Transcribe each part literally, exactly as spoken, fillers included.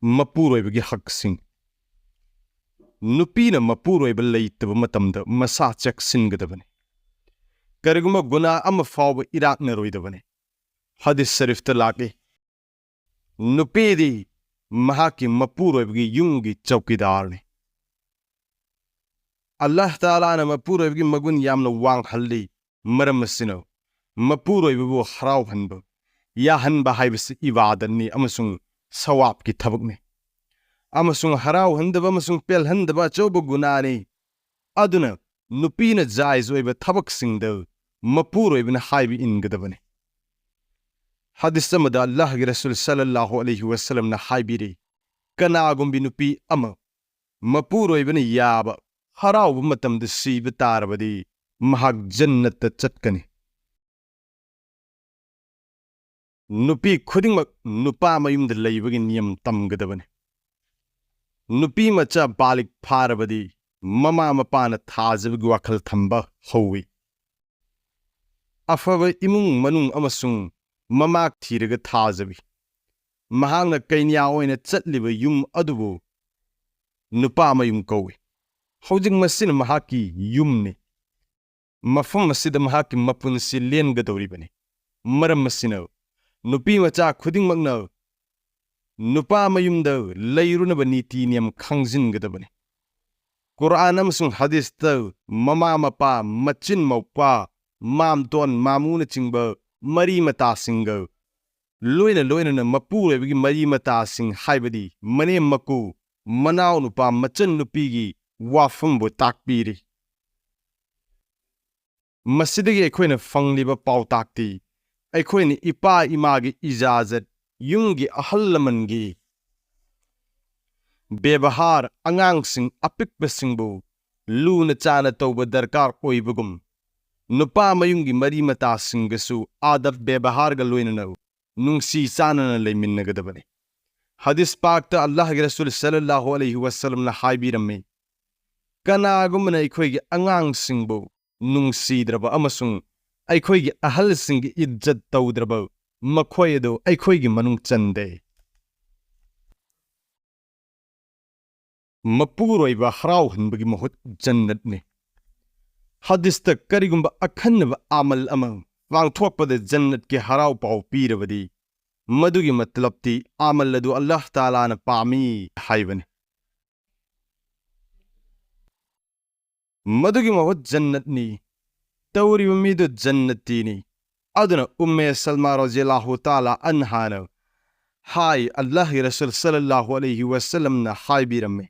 ꯃꯄꯨꯔꯣꯏꯕꯒꯤ ꯍꯛꯁꯤꯡ꯫ ꯅꯨꯄꯤꯅ ꯃꯄꯨꯔꯣꯏꯕ ꯂꯩꯇꯕ ꯃꯇꯝꯗ ꯃꯁꯥ ꯆꯦꯛꯁꯤꯟꯒꯗꯕꯅꯤ꯫ ꯀꯔꯤꯒꯨꯝꯕ ꯒꯨꯅꯥ ꯑꯃ ꯐꯥꯎꯕ ꯏꯔꯥꯛꯅꯔꯣꯏꯗꯕꯅꯤ꯫ ꯍꯗꯤꯁ ꯁꯔꯤꯐꯇ ꯂꯥꯛꯏ, ꯅꯨꯄꯤꯗꯤ ꯃꯍꯥꯛꯀꯤ ꯃꯄꯨꯔꯣꯏꯕꯒꯤ ꯌꯨꯝꯒꯤ ꯆꯧꯀꯤꯗꯥꯔꯅꯤ꯫ ꯑꯜꯂꯥꯍ ꯇꯥꯂꯥꯅ ꯃꯄꯨꯔꯣꯏꯕꯒꯤ ꯃꯒꯨꯟ ꯌꯥꯝꯅ ꯋꯥꯡꯍꯜꯂꯤ꯫ ꯃꯔꯝ ꯑꯁꯤꯅ, ꯃꯄꯨꯔꯣꯏꯕꯕꯨ ꯍꯔꯥꯎꯍꯟꯕ ꯌꯥꯍꯟꯕ ꯍꯥꯏꯕꯁꯤ ꯏꯕꯥꯗꯠꯅꯤ ꯑꯃꯁꯨꯡ ꯁꯋꯥꯕꯀꯤ ꯊꯕꯛꯅꯤ꯫ ꯑꯃꯁꯨꯡ ꯍꯔꯥꯎꯍꯟꯗꯕ ꯑꯃꯁꯨꯡ ꯄꯦꯜꯍꯟꯗꯕ ꯑꯆꯧꯕ ꯒꯨꯅꯥꯅꯤ꯫ ꯑꯗꯨꯅ, ꯅꯨꯄꯤꯅ ꯖꯥꯏꯖ ꯑꯣꯏꯕ ꯊꯕꯛꯁꯤꯡꯗ ꯃꯄꯨꯔꯣꯏꯕꯅ ꯍꯥꯏꯕ ꯏꯟꯒꯗꯕꯅꯤ꯫ ꯍꯗꯤꯁ ꯑꯃꯗ ꯑꯜꯂꯥꯍꯒꯤ ꯔꯁꯨꯜ ꯁꯜꯂꯜꯂꯥꯍꯨ ꯑꯂꯩꯍꯤ ꯋꯁꯜꯂꯝꯅ ꯍꯥꯏꯕꯤꯔꯤ, ꯀꯅꯥꯒꯨꯝꯕꯤ ꯅꯨꯄꯤ ꯑꯃ ꯃꯄꯨꯔꯣꯏꯕꯅ ꯌꯥꯕ ꯍꯔꯥꯎꯕ ꯃꯇꯝꯗ ꯁꯤꯕ ꯇꯥꯔꯕꯗꯤ, ꯃꯍꯥꯛ ꯖꯟꯅꯠꯇ ꯆꯠꯀꯅꯤ꯫ ꯅꯨꯄꯤ ꯈꯨꯗꯤꯡꯃꯛ ꯅꯨꯄꯥ ꯃꯌꯨꯝꯗ ꯂꯩꯕꯒꯤ ꯅꯤꯌꯝ ꯇꯝꯒꯗꯕꯅꯤ꯫ ꯅꯨꯄꯤ ꯃꯆꯥ ꯕꯥꯂꯤꯒ ꯐꯥꯔꯕꯗꯤ, ꯃꯃꯥ ꯃꯄꯥꯅ ꯊꯥꯖꯕꯒꯤ ꯋꯥꯈꯜ ꯊꯝꯕ ꯍꯧꯏ꯫ ꯑꯐꯕ ꯏꯃꯨꯡ ꯃꯅꯨꯡ ꯑꯃꯁꯨꯡ ꯃꯃꯥꯛ ꯊꯤꯔꯒ ꯊꯥꯖꯕꯤ꯫ ꯃꯍꯥꯛꯅ ꯀꯩꯅ꯭ꯌꯥ ꯑꯣꯏꯅ ꯆꯠꯂꯤꯕ ꯌꯨꯝ ꯑꯗꯨꯕꯨ ꯅꯨꯄꯥ ꯃꯌꯨꯝ ꯀꯧꯏ꯫ ꯍꯧꯖꯤꯛ ꯃꯁꯤꯅ ꯃꯍꯥꯛꯀꯤ ꯌꯨꯝꯅꯤ꯫ ꯃꯐꯝ ꯑꯁꯤꯗ ꯃꯍꯥꯛꯀꯤ ꯃꯄꯨꯟꯁꯤ ꯂꯦꯟꯒꯗꯧꯔꯤꯕꯅꯤ꯫ ꯃꯔꯝ ꯑꯁꯤꯅ, ꯅꯨꯄꯤ ꯃꯆꯥ ꯈꯨꯗꯤꯡꯃꯛꯅ ꯅꯨꯄꯥ ꯃꯌꯨꯝꯗ ꯂꯩꯔꯨꯅꯕ ꯅꯤꯇꯤ ꯅꯤꯌꯝ ꯈꯪꯖꯤꯟꯒꯗꯕꯅꯤ꯫ ꯀꯨꯔꯥꯟ ꯑꯃꯁꯨꯡ ꯍꯗꯤꯁꯇ ꯃꯃꯥ ꯃꯄꯥ, ꯃꯆꯤꯟ ꯃꯧꯄ꯭ꯋꯥ, ꯃꯥꯝꯇꯣꯟ ꯃꯥꯃꯨꯅꯆꯤꯡꯕ ꯃꯔꯤ ꯃꯇꯥꯁꯤꯡꯒ ꯂꯣꯏꯅ ꯂꯣꯏꯅꯅ ꯃꯄꯨꯔꯣꯏꯕꯒꯤ ꯃꯔꯤ ꯃꯇꯥꯁꯤꯡ, ꯍꯥꯏꯕꯗꯤ ꯃꯅꯦꯝ ꯃꯀꯨ, ꯃꯅꯥꯎꯅꯨꯄꯥ, ꯃꯆꯟꯅꯨꯄꯤꯒꯤ ꯋꯥꯐꯝꯕꯨ ꯇꯥꯛꯄꯤꯔꯤ꯫ ꯃꯁꯤꯗꯒꯤ ꯑꯩꯈꯣꯏꯅ ꯐꯪꯂꯤꯕ ꯄꯥꯎꯇꯥꯛꯇꯤ, ꯑꯩꯈꯣꯏꯅ ꯏꯄꯥ ꯏꯃꯥꯒꯤ ꯏꯖꯥꯖꯠ, ꯌꯨꯝꯒꯤ ꯑꯍꯜ ꯂꯃꯟꯒꯤ ꯕꯦꯕꯍꯥꯔ, ꯑꯉꯥꯡꯁꯤꯡ ꯑꯄꯤꯛꯄꯁꯤꯡꯕꯨ ꯂꯨꯅ ꯆꯥꯅ ꯇꯧꯕ ꯗꯔꯀꯥꯔ ꯑꯣꯏꯕꯒꯨꯝ, ꯅꯨꯄꯥ ꯃꯌꯨꯝꯒꯤ ꯃꯔꯤ ꯃꯇꯥꯁꯤꯡꯒꯁꯨ ꯑꯥꯗꯕ ꯕꯦꯕꯍꯥꯔꯒ ꯂꯣꯏꯅꯅ ꯅꯨꯡꯁꯤ ꯆꯥꯟꯅꯅ ꯂꯩꯃꯤꯟꯅꯒꯗꯕꯅꯤ꯫ ꯍꯗꯤꯁ ꯄꯥꯛꯇ ꯑꯜꯂꯥꯍꯒꯤ ꯔꯁꯨꯜ ꯁꯜꯂꯜꯂꯥꯍꯨ ꯑꯂꯩꯍꯤ ꯋꯁꯜꯂꯝꯅ ꯍꯥꯏꯕꯤꯔꯝꯃꯤ, ꯀꯅꯥꯒꯨꯝꯕꯅ ꯑꯩꯈꯣꯏꯒꯤ ꯑꯉꯥꯡꯁꯤꯡꯕꯨ ꯅꯨꯡꯁꯤꯗ꯭ꯔꯕ ꯑꯃꯁꯨꯡ ꯑꯩꯈꯣꯏꯒꯤ ꯑꯍꯜꯁꯤꯡꯒꯤ ꯏꯖꯠ ꯇꯧꯗ꯭ꯔꯕ, ꯃꯈꯣꯏ ꯑꯗꯨ ꯑꯩꯈꯣꯏꯒꯤ ꯃꯅꯨꯡ ꯆꯟꯗꯦ꯫ ꯃꯄꯨꯔꯣꯏꯕ ꯍꯔꯥꯎꯍꯟꯕꯒꯤ ꯃꯍꯨꯠ ꯖꯟꯅꯠꯅꯤ꯫ ꯍꯗꯤꯁꯇ ꯀꯔꯤꯒꯨꯝꯕ ꯑꯈꯟꯅꯕ ꯑꯃꯜ ꯑꯃ ꯄꯥꯡꯊꯣꯛꯄꯗ ꯖꯟꯅꯠꯀꯤ ꯍꯔꯥꯎ ꯄꯥꯎ ꯄꯤꯔꯕꯗꯤ, ꯃꯗꯨꯒꯤ ꯃꯇꯂꯕꯇꯤ ꯑꯃꯜ ꯑꯗꯨ ꯑꯜꯂꯥꯍ ꯇꯥꯂꯥꯅ ꯄꯥꯝꯃꯤ ꯍꯥꯏꯕꯅꯤ꯫ ꯃꯗꯨꯒꯤ ꯃꯍꯨꯠ ꯖꯟꯅꯠꯅꯤ꯫ ꯇꯧꯔꯤꯕ ꯃꯤꯗꯨ ꯖꯟꯅꯇꯤꯅꯤ꯫ ꯑꯗꯨꯅ ꯎꯝꯃꯦ ꯁꯜꯃꯥ ꯔꯣꯖꯤꯌꯥꯜꯂꯥꯍꯨ ꯇꯥꯂꯥ ꯑꯟꯍꯥꯅ ꯍꯥꯏ, ꯑꯜꯂꯥꯍꯒꯤ ꯔꯁꯨꯜ ꯁꯜꯂꯜꯂꯥꯍꯨ ꯑꯂꯩꯍꯤ ꯋꯁꯜꯂꯝꯅ ꯍꯥꯏꯕꯤꯔꯝꯃꯤ,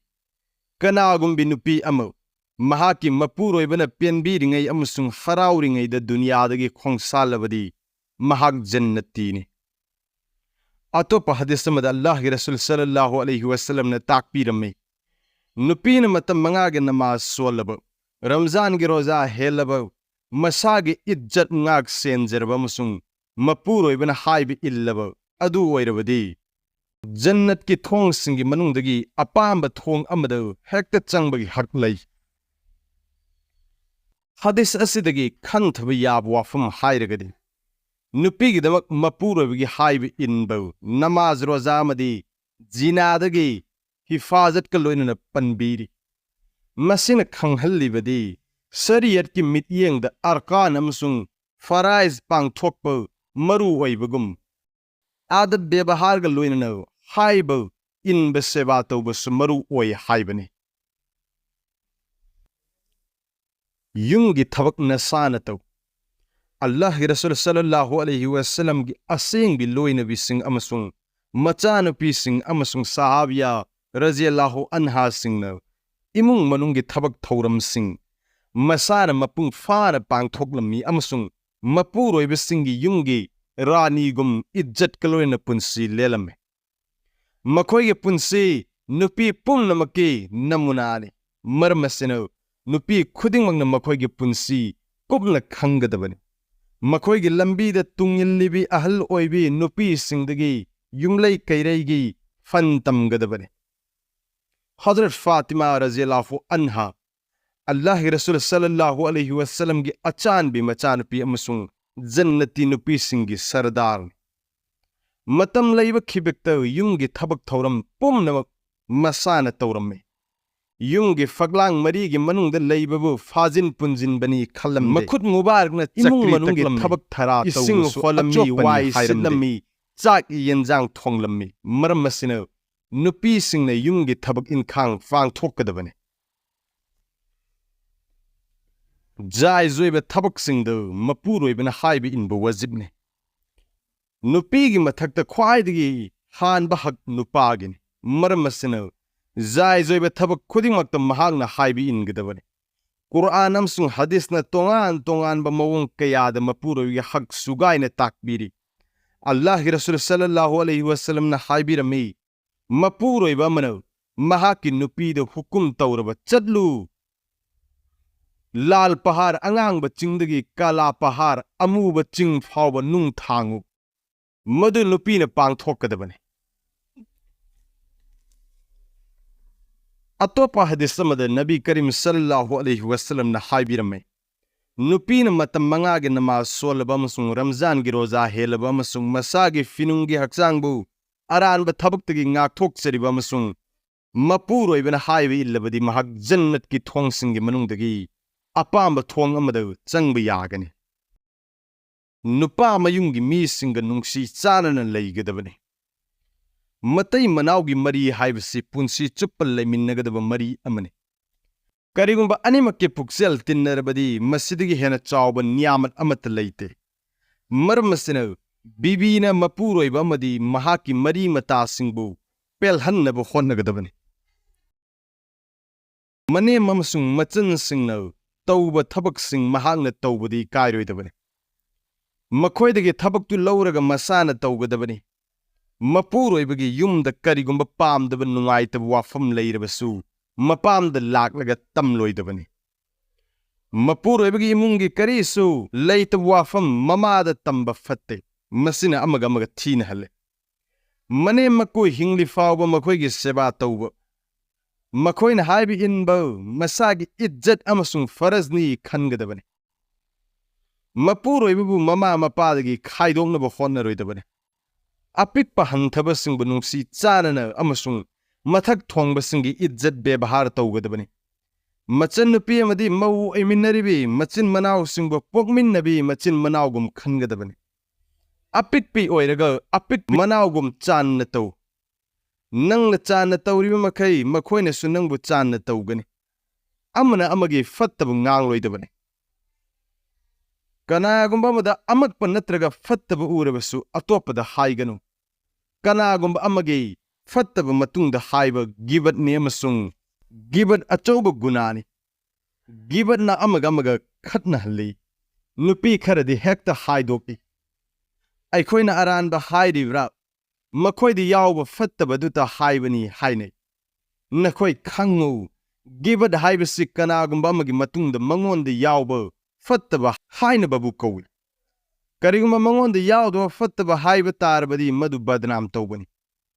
"ꯀꯅꯥꯒꯨꯝꯕꯤ ꯅꯨꯄꯤ ꯑꯃ ꯃꯍꯥꯛꯀꯤ ꯃꯄꯨꯔꯣꯏꯕꯅ ꯄꯦꯟꯕꯤꯔꯤꯉꯩ ꯑꯃꯁꯨꯡ ꯍꯔꯥꯎꯔꯤꯉꯩꯗ ꯗꯨꯅꯤꯌꯥꯗꯒꯤ ꯈꯣꯡꯁꯥꯜꯂꯕꯗꯤ, ꯃꯍꯥꯛ ꯖꯟꯅꯇꯤꯅꯤ"꯫ ꯑꯇꯣꯞꯄ ꯍꯗꯤꯁ ꯑꯃꯗ ꯑꯜꯂꯥꯍꯒꯤ ꯔꯁꯨꯜ ꯁꯜꯂꯜꯂꯥꯍꯨ ꯑꯂꯩꯍꯤ ꯋꯁꯜꯂꯝꯅ ꯇꯥꯛꯄꯤꯔꯝꯃꯤ, ꯅꯨꯄꯤꯅ ꯃꯇꯝ ꯃꯉꯥꯒꯤ ꯅꯃꯥꯖ ꯁꯣꯜꯂꯕ, ꯔꯝꯖꯥꯟꯒꯤ ꯔꯣꯖꯥ ꯍꯦꯜꯂꯕ, ꯃꯁꯥꯒꯤ ꯏꯖꯠ ꯉꯥꯛ ꯁꯦꯟꯖꯔꯕ ꯑꯃꯁꯨꯡ ꯃꯄꯨꯔꯣꯏꯕꯅ ꯍꯥꯏꯕ ꯏꯜꯂꯕ ꯑꯗꯨ ꯑꯣꯏꯔꯕꯗꯤ, ꯖꯟꯅꯠꯀꯤ ꯊꯣꯡꯁꯤꯡꯒꯤ ꯃꯅꯨꯡꯗꯒꯤ ꯑꯄꯥꯝꯕ ꯊꯣꯡ ꯑꯃꯗ ꯍꯦꯛꯇ ꯆꯪꯕꯒꯤ ꯍꯛ ꯂꯩ꯫ ꯍꯗꯤꯁ ꯑꯁꯤꯗꯒꯤ ꯈꯟꯊꯕ ꯌꯥꯕ ꯋꯥꯐꯝ ꯍꯥꯏꯔꯒꯗꯤ, ꯅꯨꯄꯤꯒꯤꯗꯃꯛ ꯃꯄꯨꯔꯣꯏꯕꯒꯤ ꯍꯥꯏꯕ ꯏꯟꯕ, ꯅꯃꯥꯖ ꯔꯣꯖꯥ ꯑꯃꯗꯤ ꯖꯤꯅꯥꯗꯒꯤ ꯍꯤꯐꯥꯖꯠꯀ ꯂꯣꯏꯅꯅ ꯄꯟꯕꯤꯔꯤ꯫ ꯃꯁꯤꯅ ꯈꯪꯍꯜꯂꯤꯕꯗꯤ, ꯁꯔꯤꯌꯠꯀꯤ ꯃꯤꯠꯌꯦꯡꯗ ꯑꯔꯀꯥꯟ ꯑꯃꯁꯨꯡ ꯐꯔꯥꯏꯖ ꯄꯥꯡꯊꯣꯛꯄ ꯃꯔꯨ ꯑꯣꯏꯕꯒꯨꯝ, ꯑꯗꯕ ꯕꯦꯕꯍꯥꯔꯒ ꯂꯣꯏꯅꯅ ꯍꯥꯏꯕ ꯏꯟꯕ ꯁꯦꯕꯥ ꯇꯧꯕꯁꯨ ꯃꯔꯨ ꯑꯣꯏ ꯍꯥꯏꯕꯅꯤ꯫ ꯌꯨꯝꯒꯤ ꯊꯕꯛ ꯅꯁꯥꯅ ꯇꯧ꯫ ꯑꯜꯂꯥꯍꯒꯤ ꯔꯁꯨꯜ ꯁꯜꯂꯜꯂꯥꯍꯨ ꯑꯂꯩꯍꯤ ꯋꯁꯜꯂꯝꯒꯤ ꯑꯁꯦꯡꯕꯤ ꯂꯣꯏꯅꯕꯤꯁꯤꯡ ꯑꯃꯁꯨꯡ ꯃꯆꯥꯅꯨꯄꯤꯁꯤꯡ ꯑꯃꯁꯨꯡ ꯁꯍꯥꯕꯤꯌꯥ ꯔꯖꯤꯌꯥꯜꯂꯥꯍꯨ ꯑꯟꯍꯥꯁꯤꯡꯅ ꯏꯃꯨꯡ ꯃꯅꯨꯡꯒꯤ ꯊꯕꯛ ꯊꯧꯔꯝꯁꯤꯡ ꯃꯁꯥꯅ ꯃꯄꯨꯡ ꯐꯥꯅ ꯄꯥꯡꯊꯣꯛꯂꯝꯃꯤ ꯑꯃꯁꯨꯡ ꯃꯄꯨꯔꯣꯏꯕꯁꯤꯡꯒꯤ ꯌꯨꯝꯒꯤ ꯔꯥꯅꯤꯒꯨꯝ ꯏꯖꯠꯀ ꯂꯣꯏꯅꯅ ꯄꯨꯟꯁꯤ ꯂꯦꯜꯂꯝꯃꯤ꯫ ꯃꯈꯣꯏꯒꯤ ꯄꯨꯟꯁꯤ ꯅꯨꯄꯤ ꯄꯨꯝꯅꯃꯛꯀꯤ ꯅꯃꯨꯅꯥꯅꯤ꯫ ꯃꯔꯝ ꯑꯁꯤꯅ, ꯅꯨꯄꯤ ꯈꯨꯗꯤꯡꯃꯛꯅ ꯃꯈꯣꯏꯒꯤ ꯄꯨꯟꯁꯤ ꯀꯨꯞꯅ ꯈꯪꯒꯗꯕꯅꯤ꯫ ꯃꯈꯣꯏꯒꯤ ꯂꯝꯕꯤꯗ ꯇꯨꯡꯏꯜꯂꯤꯕꯤ ꯑꯍꯜ ꯑꯣꯏꯕꯤ ꯅꯨꯄꯤꯁꯤꯡꯗꯒꯤ ꯌꯨꯝꯂꯩ ꯀꯩꯔꯩꯒꯤ ꯐꯟ ꯇꯝꯒꯗꯕꯅꯤ꯫ ꯍꯖꯔꯠ ꯐꯥꯇꯤꯃꯥ ꯔꯖꯤꯌꯥꯜꯂꯥꯍꯨ ꯑꯟꯍꯥ, ꯑꯜꯂꯥꯍꯒꯤ ꯔꯁꯨꯜ ꯁꯜꯂꯜꯂꯥꯍꯨ ꯑꯂꯩꯍꯤ ꯋꯁꯜꯂꯝꯒꯤ ꯑꯆꯥꯟꯕꯤ ꯃꯆꯥꯅꯨꯄꯤ ꯑꯃꯁꯨꯡ ꯖꯟꯅꯇꯤ ꯅꯨꯄꯤꯁꯤꯡꯒꯤ ꯁꯔꯗꯥꯔꯅꯤ꯫ ꯃꯇꯝ ꯂꯩꯕ ꯈꯤꯕꯦꯛꯇ ꯌꯨꯝꯒꯤ ꯊꯕꯛ ꯊꯧꯔꯝ ꯄꯨꯝꯅꯃꯛ ꯃꯁꯥꯅ ꯇꯧꯔꯝꯃꯤ꯫ ꯌꯨꯝꯒꯤ ꯐꯛꯂꯥꯡ ꯃꯔꯤꯒꯤ ꯃꯅꯨꯡꯗ ꯂꯩꯕꯕꯨ ꯐꯥꯖꯤꯟ ꯄꯨꯟꯖꯤꯟꯕꯅꯤ ꯈꯜꯂꯝꯗꯦ꯫ ꯃꯈꯨꯠ ꯃꯨꯕꯥꯔꯛꯅ ꯏꯃꯨꯡ ꯆꯀ꯭ꯔꯤ ꯃꯅꯨꯡꯒꯤ ꯇꯛꯂꯝꯃꯤ꯫ ꯊꯕꯛ ꯊꯔꯥ ꯏꯁꯤꯡ ꯇꯧꯕꯁꯨ ꯍꯣꯜꯂꯝꯃꯤ, ꯑꯆꯣꯠꯄꯅꯤ ꯋꯥꯏ ꯍꯥꯏꯔꯝꯗꯦ꯫ ꯁꯤꯠꯂꯝꯃꯤ, ꯆꯥꯛ ꯌꯦꯟꯖꯥꯡ ꯊꯣꯡꯂꯝꯃꯤ꯫ ꯃꯔꯝ ꯑꯁꯤꯅ ꯅꯨꯄꯤꯁꯤꯡꯅ ꯌꯨꯝꯒꯤ ꯊꯕꯛ ꯏꯟꯈꯥꯡ ꯄꯥꯡꯊꯣꯛꯀꯗꯕꯅꯤ꯫ ꯖꯥꯏꯖ ꯑꯣꯏꯕ ꯊꯕꯛꯁꯤꯡꯗꯨ ꯃꯄꯨꯔꯣꯏꯕꯅ ꯍꯥꯏꯕ ꯏꯟꯕ ꯋꯥꯖꯤꯕꯅꯤ꯫ ꯅꯨꯄꯤꯒꯤ ꯃꯊꯛꯇ ꯈ꯭ꯋꯥꯏꯗꯒꯤ ꯍꯥꯟꯕ ꯍꯛ ꯅꯨꯄꯥꯒꯤꯅꯤ꯫ ꯃꯔꯝ ꯑꯁꯤꯅ ꯖꯥꯏꯖ ꯑꯣꯏꯕ ꯊꯕꯛ ꯈꯨꯗꯤꯡꯃꯛꯇ ꯃꯍꯥꯛꯅ ꯍꯥꯏꯕ ꯏꯟꯒꯗꯕꯅꯤ꯫ ꯀꯨꯔꯑꯥꯟ ꯑꯃꯁꯨꯡ ꯍꯗꯤꯁꯅ ꯇꯣꯉꯥꯟ ꯇꯣꯉꯥꯟꯕ ꯃꯑꯣꯡ ꯀꯌꯥꯗ ꯃꯄꯨꯔꯣꯏꯕꯒꯤ ꯍꯛ ꯁꯨꯒꯥꯏꯅ ꯇꯥꯛꯄꯤꯔꯤ꯫ ꯑꯜꯂꯥꯍꯒꯤ ꯔꯁꯨꯜ ꯁꯜꯂꯜꯂꯥꯍꯨ ꯑꯂꯩꯍꯤ ꯋꯥꯁꯜꯂꯝꯅ ꯍꯥꯏꯕꯤꯔꯝꯃꯤ, ꯃꯄꯨꯔꯣꯏꯕ ꯑꯃꯅ ꯃꯍꯥꯛꯀꯤ ꯅꯨꯄꯤꯗ ꯍꯨꯀꯨꯝ ꯇꯧꯔꯕ, "ꯆꯠꯂꯨ, ꯂꯥꯜ ꯄꯍꯥꯔ ꯑꯉꯥꯡꯕ ꯆꯤꯡꯗꯒꯤ ꯀꯥꯂꯥ ꯄꯍꯥꯔ ꯑꯃꯨꯕ ꯆꯤꯡ ꯐꯥꯎꯕ ꯅꯨꯡ ꯊꯥꯡꯉꯨ"꯫ ꯃꯗꯨ ꯅꯨꯄꯤꯅ ꯄꯥꯡꯊꯣꯛꯀꯗꯕꯅꯤ꯫ ꯑꯇꯣꯞꯄ ꯍꯗꯤꯁ ꯑꯃꯗ ꯅꯕꯤ ꯀꯔꯤꯝ ꯁꯜꯂꯜꯂꯥꯍꯨ ꯑꯂꯩꯍꯤ ꯋꯥꯁꯜꯂꯝꯅ ꯍꯥꯏꯕꯤꯔꯝꯃꯤ, ꯅꯨꯄꯤꯅ ꯃꯇꯝ ꯃꯉꯥꯒꯤ ꯅꯃꯥꯖ ꯁꯣꯜꯂꯕ ꯑꯃꯁꯨꯡ ꯔꯝꯖꯥꯟꯒꯤ ꯔꯣꯖꯥ ꯍꯦꯜꯂꯕ ꯑꯃꯁꯨꯡ ꯃꯁꯥꯒꯤ ꯐꯤꯅꯨꯡꯒꯤ ꯍꯛꯆꯥꯡꯕꯨ ꯑꯔꯥꯟꯕ ꯊꯕꯛꯇꯒꯤ ꯉꯥꯛꯊꯣꯛꯆꯔꯤꯕ ꯑꯃꯁꯨꯡ ꯃꯄꯨꯔꯣꯏꯕꯅ ꯍꯥꯏꯕ ꯏꯜꯂꯕꯗꯤ, ꯃꯍꯥꯛ ꯖꯟꯅꯠꯀꯤ ꯊꯣꯡꯁꯤꯡꯒꯤ ꯃꯅꯨꯡꯗꯒꯤ ꯑꯄꯥꯝꯕ ꯊꯣꯡ ꯑꯃꯗ ꯆꯪꯕ ꯌꯥꯒꯅꯤ꯫ ꯅꯨꯄꯥ ꯃꯌꯨꯝꯒꯤ ꯃꯤꯁꯤꯡꯒ ꯅꯨꯡꯁꯤ ꯆꯥꯟꯅꯅ ꯂꯩꯒꯗꯕꯅꯤ꯫ ꯃꯇꯩ ꯃꯅꯥꯎꯒꯤ ꯃꯔꯤ ꯍꯥꯏꯕꯁꯤ ꯄꯨꯟꯁꯤ ꯆꯨꯞꯄ ꯂꯩꯃꯤꯟꯅꯒꯗꯕ ꯃꯔꯤ ꯑꯃꯅꯤ꯫ ꯀꯔꯤꯒꯨꯝꯕ ꯑꯅꯤꯃꯛꯀꯤ ꯄꯨꯛꯆꯦꯜ ꯇꯤꯟꯅꯔꯕꯗꯤ, ꯃꯁꯤꯗꯒꯤ ꯍꯦꯟꯅ ꯆꯥꯎꯕ ꯅꯤꯌꯥꯃꯠ ꯑꯃꯠꯇ ꯂꯩꯇꯦ꯫ ꯃꯔꯝ ꯑꯁꯤꯅ, ꯕꯤꯕꯤꯅ ꯃꯄꯨꯔꯣꯏꯕ ꯑꯃꯗꯤ ꯃꯍꯥꯛꯀꯤ ꯃꯔꯤ ꯃꯇꯥꯁꯤꯡꯕꯨ ꯄꯦꯜꯍꯟꯅꯕ ꯍꯣꯠꯅꯒꯗꯕꯅꯤ꯫ ꯃꯅꯦꯝ ꯑꯃꯁꯨꯡ ꯃꯆꯟꯁꯤꯡꯅ ꯇꯧꯕ ꯊꯕꯛꯁꯤꯡ ꯃꯍꯥꯛꯅ ꯇꯧꯕꯗꯤ ꯀꯥꯏꯔꯣꯏꯗꯕꯅꯤ꯫ ꯃꯈꯣꯏꯗꯒꯤ ꯊꯕꯛꯇꯨ ꯂꯧꯔꯒ ꯃꯁꯥꯅ ꯇꯧꯒꯗꯕꯅꯤ꯫ ꯃꯄꯨꯔꯣꯏꯕꯒꯤ ꯌꯨꯝꯗ ꯀꯔꯤꯒꯨꯝꯕ ꯄꯥꯝꯗꯕ, ꯅꯨꯡꯉꯥꯏꯇꯕ ꯋꯥꯐꯝ ꯂꯩꯔꯕꯁꯨ, ꯃꯄꯥꯝꯗ ꯂꯥꯛꯂꯒ ꯇꯝꯂꯣꯏꯗꯕꯅꯤ꯫ ꯃꯄꯨꯔꯣꯏꯕꯒꯤ ꯏꯃꯨꯡꯒꯤ ꯀꯔꯤꯁꯨ ꯂꯩꯇꯕ ꯋꯥꯐꯝ ꯃꯃꯥꯗ ꯇꯝꯕ ꯐꯠꯇꯦ꯫ ꯃꯁꯤꯅ ꯑꯃꯒ ꯑꯃꯒ ꯊꯤꯅꯍꯜꯂꯦ꯫ ꯃꯅꯦꯝ ꯃꯀꯨ ꯍꯤꯡꯂꯤ ꯐꯥꯎꯕ ꯃꯈꯣꯏꯒꯤ ꯁꯦꯕꯥ ꯇꯧꯕ, ꯃꯈꯣꯏꯅ ꯍꯥꯏꯕ ꯏꯟꯕ ꯃꯁꯥꯒꯤ ꯏꯖꯠ ꯑꯃꯁꯨꯡ ꯐꯔꯖꯅꯤ ꯈꯟꯒꯗꯕꯅꯤ꯫ ꯃꯄꯨꯔꯣꯏꯕꯕꯨ ꯃꯃꯥ ꯃꯄꯥꯗꯒꯤ ꯈꯥꯏꯗꯣꯛꯅꯕ ꯍꯣꯠꯅꯔꯣꯏꯗꯕꯅꯤ꯫ ꯑꯄꯤꯛꯄ ꯍꯟꯊꯕꯁꯤꯡꯕꯨ ꯅꯨꯡꯁꯤ ꯆꯥꯟꯅꯅ ꯑꯃꯁꯨꯡ ꯃꯊꯛ ꯊꯣꯡꯕꯁꯤꯡꯒꯤ ꯏꯖꯠ ꯕꯦꯕꯍꯥꯔ ꯇꯧꯒꯗꯕꯅꯤ꯫ ꯃꯆꯟꯅꯨꯄꯤ ꯑꯃꯗꯤ ꯃꯧ ꯑꯣꯏꯃꯤꯟꯅꯔꯤꯕꯤ ꯃꯆꯤꯟ ꯃꯅꯥꯎꯁꯤꯡꯕꯨ ꯄꯣꯛꯃꯤꯟꯅꯕꯤ ꯃꯆꯤꯟ ꯃꯅꯥꯎꯒꯨꯝ ꯈꯟꯒꯗꯕꯅꯤ꯫ ꯑꯄꯤꯛꯄꯤ ꯑꯣꯏꯔꯒ ꯑꯄꯤꯛꯄ ꯃꯅꯥꯎꯒꯨꯝ ꯆꯥꯟꯅ ꯇꯧ꯫ ꯅꯪꯅ ꯆꯥꯟꯅ ꯇꯧꯔꯤꯕ ꯃꯈꯩ ꯃꯈꯣꯏꯅꯁꯨ ꯅꯪꯕꯨ ꯆꯥꯟꯅ ꯇꯧꯒꯅꯤ꯫ ꯑꯃꯅ ꯑꯃꯒꯤ ꯐꯠꯇꯕ ꯉꯥꯡꯂꯣꯏꯗꯕꯅꯤ꯫ ꯀꯅꯥꯒꯨꯝꯕ ꯑꯃꯗ ꯑꯃꯛꯄ ꯅꯠꯇ꯭ꯔꯒ ꯐꯠꯇꯕ ꯎꯔꯕꯁꯨ ꯑꯇꯣꯞꯄꯗ ꯍꯥꯏꯒꯅꯨ꯫ ꯀꯅꯥꯒꯨꯝꯕ ꯑꯃꯒꯤ ꯐꯠꯇꯕ ꯃꯇꯨꯡꯗ ꯍꯥꯏꯕ ꯒꯤꯕꯠꯅꯤ ꯑꯃꯁꯨꯡ ꯒꯤꯕꯠ ꯑꯆꯧꯕ ꯒꯨꯅꯥꯅꯤ꯫ ꯒꯤꯕꯠꯅ ꯑꯃꯒ ꯑꯃꯒ ꯈꯠꯅꯍꯜꯂꯤ꯫ ꯅꯨꯄꯤ ꯈꯔꯗꯤ ꯍꯦꯛꯇ ꯍꯥꯏꯗꯣꯛꯏ, "ꯑꯩꯈꯣꯏꯅ ꯑꯔꯥꯟꯕ ꯍꯥꯏꯔꯤꯕ꯭ꯔꯥ? ꯃꯈꯣꯏꯗ ꯌꯥꯎꯕ ꯐꯠꯇꯕꯗꯨꯇ ꯍꯥꯏꯕꯅꯤ" ꯍꯥꯏꯅꯩ꯫ ꯅꯈꯣꯏ ꯈꯪꯉꯨ, ꯒꯤꯕꯠ ꯍꯥꯏꯕꯁꯤ ꯀꯅꯥꯒꯨꯝꯕ ꯑꯃꯒꯤ ꯃꯇꯨꯡꯗ ꯃꯉꯣꯟꯗ ꯌꯥꯎꯕ ꯐꯠꯇꯕ ꯍꯥꯏꯅꯕꯕꯨ ꯀꯧꯏ꯫ ꯀꯔꯤꯒꯨꯝꯕ ꯃꯉꯣꯟꯗ ꯌꯥꯎꯗꯕ ꯐꯠꯇꯕ ꯍꯥꯏꯕ ꯇꯥꯔꯕꯗꯤ ꯃꯗꯨ ꯕꯗꯅꯥꯝ ꯇꯧꯕꯅꯤ꯫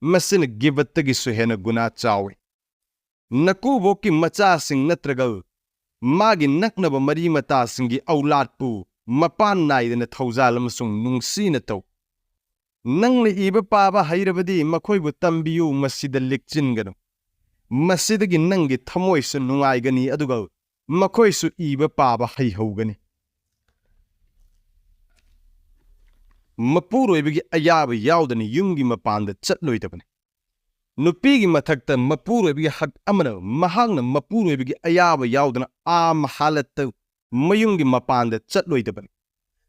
ꯃꯁꯤꯅ ꯒꯤꯕꯠꯇꯒꯤꯁꯨ ꯍꯦꯟꯅ ꯒꯨꯅꯥ ꯆꯥꯎꯏ꯫ ꯅꯀꯨꯕꯣꯛꯀꯤ ꯃꯆꯥꯁꯤꯡ ꯅꯠꯇ꯭ꯔꯒ ꯃꯥꯒꯤ ꯅꯛꯅꯕ ꯃꯔꯤ ꯃꯇꯥꯁꯤꯡꯒꯤ ꯑꯧꯂꯥꯠꯄꯨ ꯃꯄꯥꯟ ꯅꯥꯏꯗꯅ ꯊꯧꯖꯥꯜ ꯑꯃꯁꯨꯡ ꯅꯨꯡꯁꯤꯅ ꯇꯧ꯫ ꯅꯪꯅ ꯏꯕ ꯄꯥꯕ ꯍꯩꯔꯕꯗꯤ ꯃꯈꯣꯏꯕꯨ ꯇꯝꯕꯤꯌꯨ, ꯃꯁꯤꯗ ꯂꯤꯛꯆꯤꯟꯒꯅꯨ꯫ ꯃꯁꯤꯗꯒꯤ ꯅꯪꯒꯤ ꯊꯃꯣꯏꯁꯨ ꯅꯨꯡꯉꯥꯏꯒꯅꯤ, ꯑꯗꯨꯒ ꯃꯈꯣꯏꯁꯨ ꯏꯕ ꯄꯥꯕ ꯍꯩꯍꯧꯒꯅꯤ꯫ ꯃꯄꯨꯔꯣꯏꯕꯒꯤ ꯑꯌꯥꯕ ꯌꯥꯎꯗꯅ ꯌꯨꯝꯒꯤ ꯃꯄꯥꯟꯗ ꯆꯠꯂꯣꯏꯗꯕꯅꯤ꯫ ꯅꯨꯄꯤꯒꯤ ꯃꯊꯛꯇ ꯃꯄꯨꯔꯣꯏꯕꯒꯤ ꯍꯛ ꯑꯃꯅ ꯃꯍꯥꯛꯅ ꯃꯄꯨꯔꯣꯏꯕꯒꯤ ꯑꯌꯥꯕ ꯌꯥꯎꯗꯅ ꯑꯥꯝ ꯍꯥꯂꯠꯇ ꯃꯌꯨꯝꯒꯤ ꯃꯄꯥꯟꯗ ꯆꯠꯂꯣꯏꯗꯕꯅꯤ꯫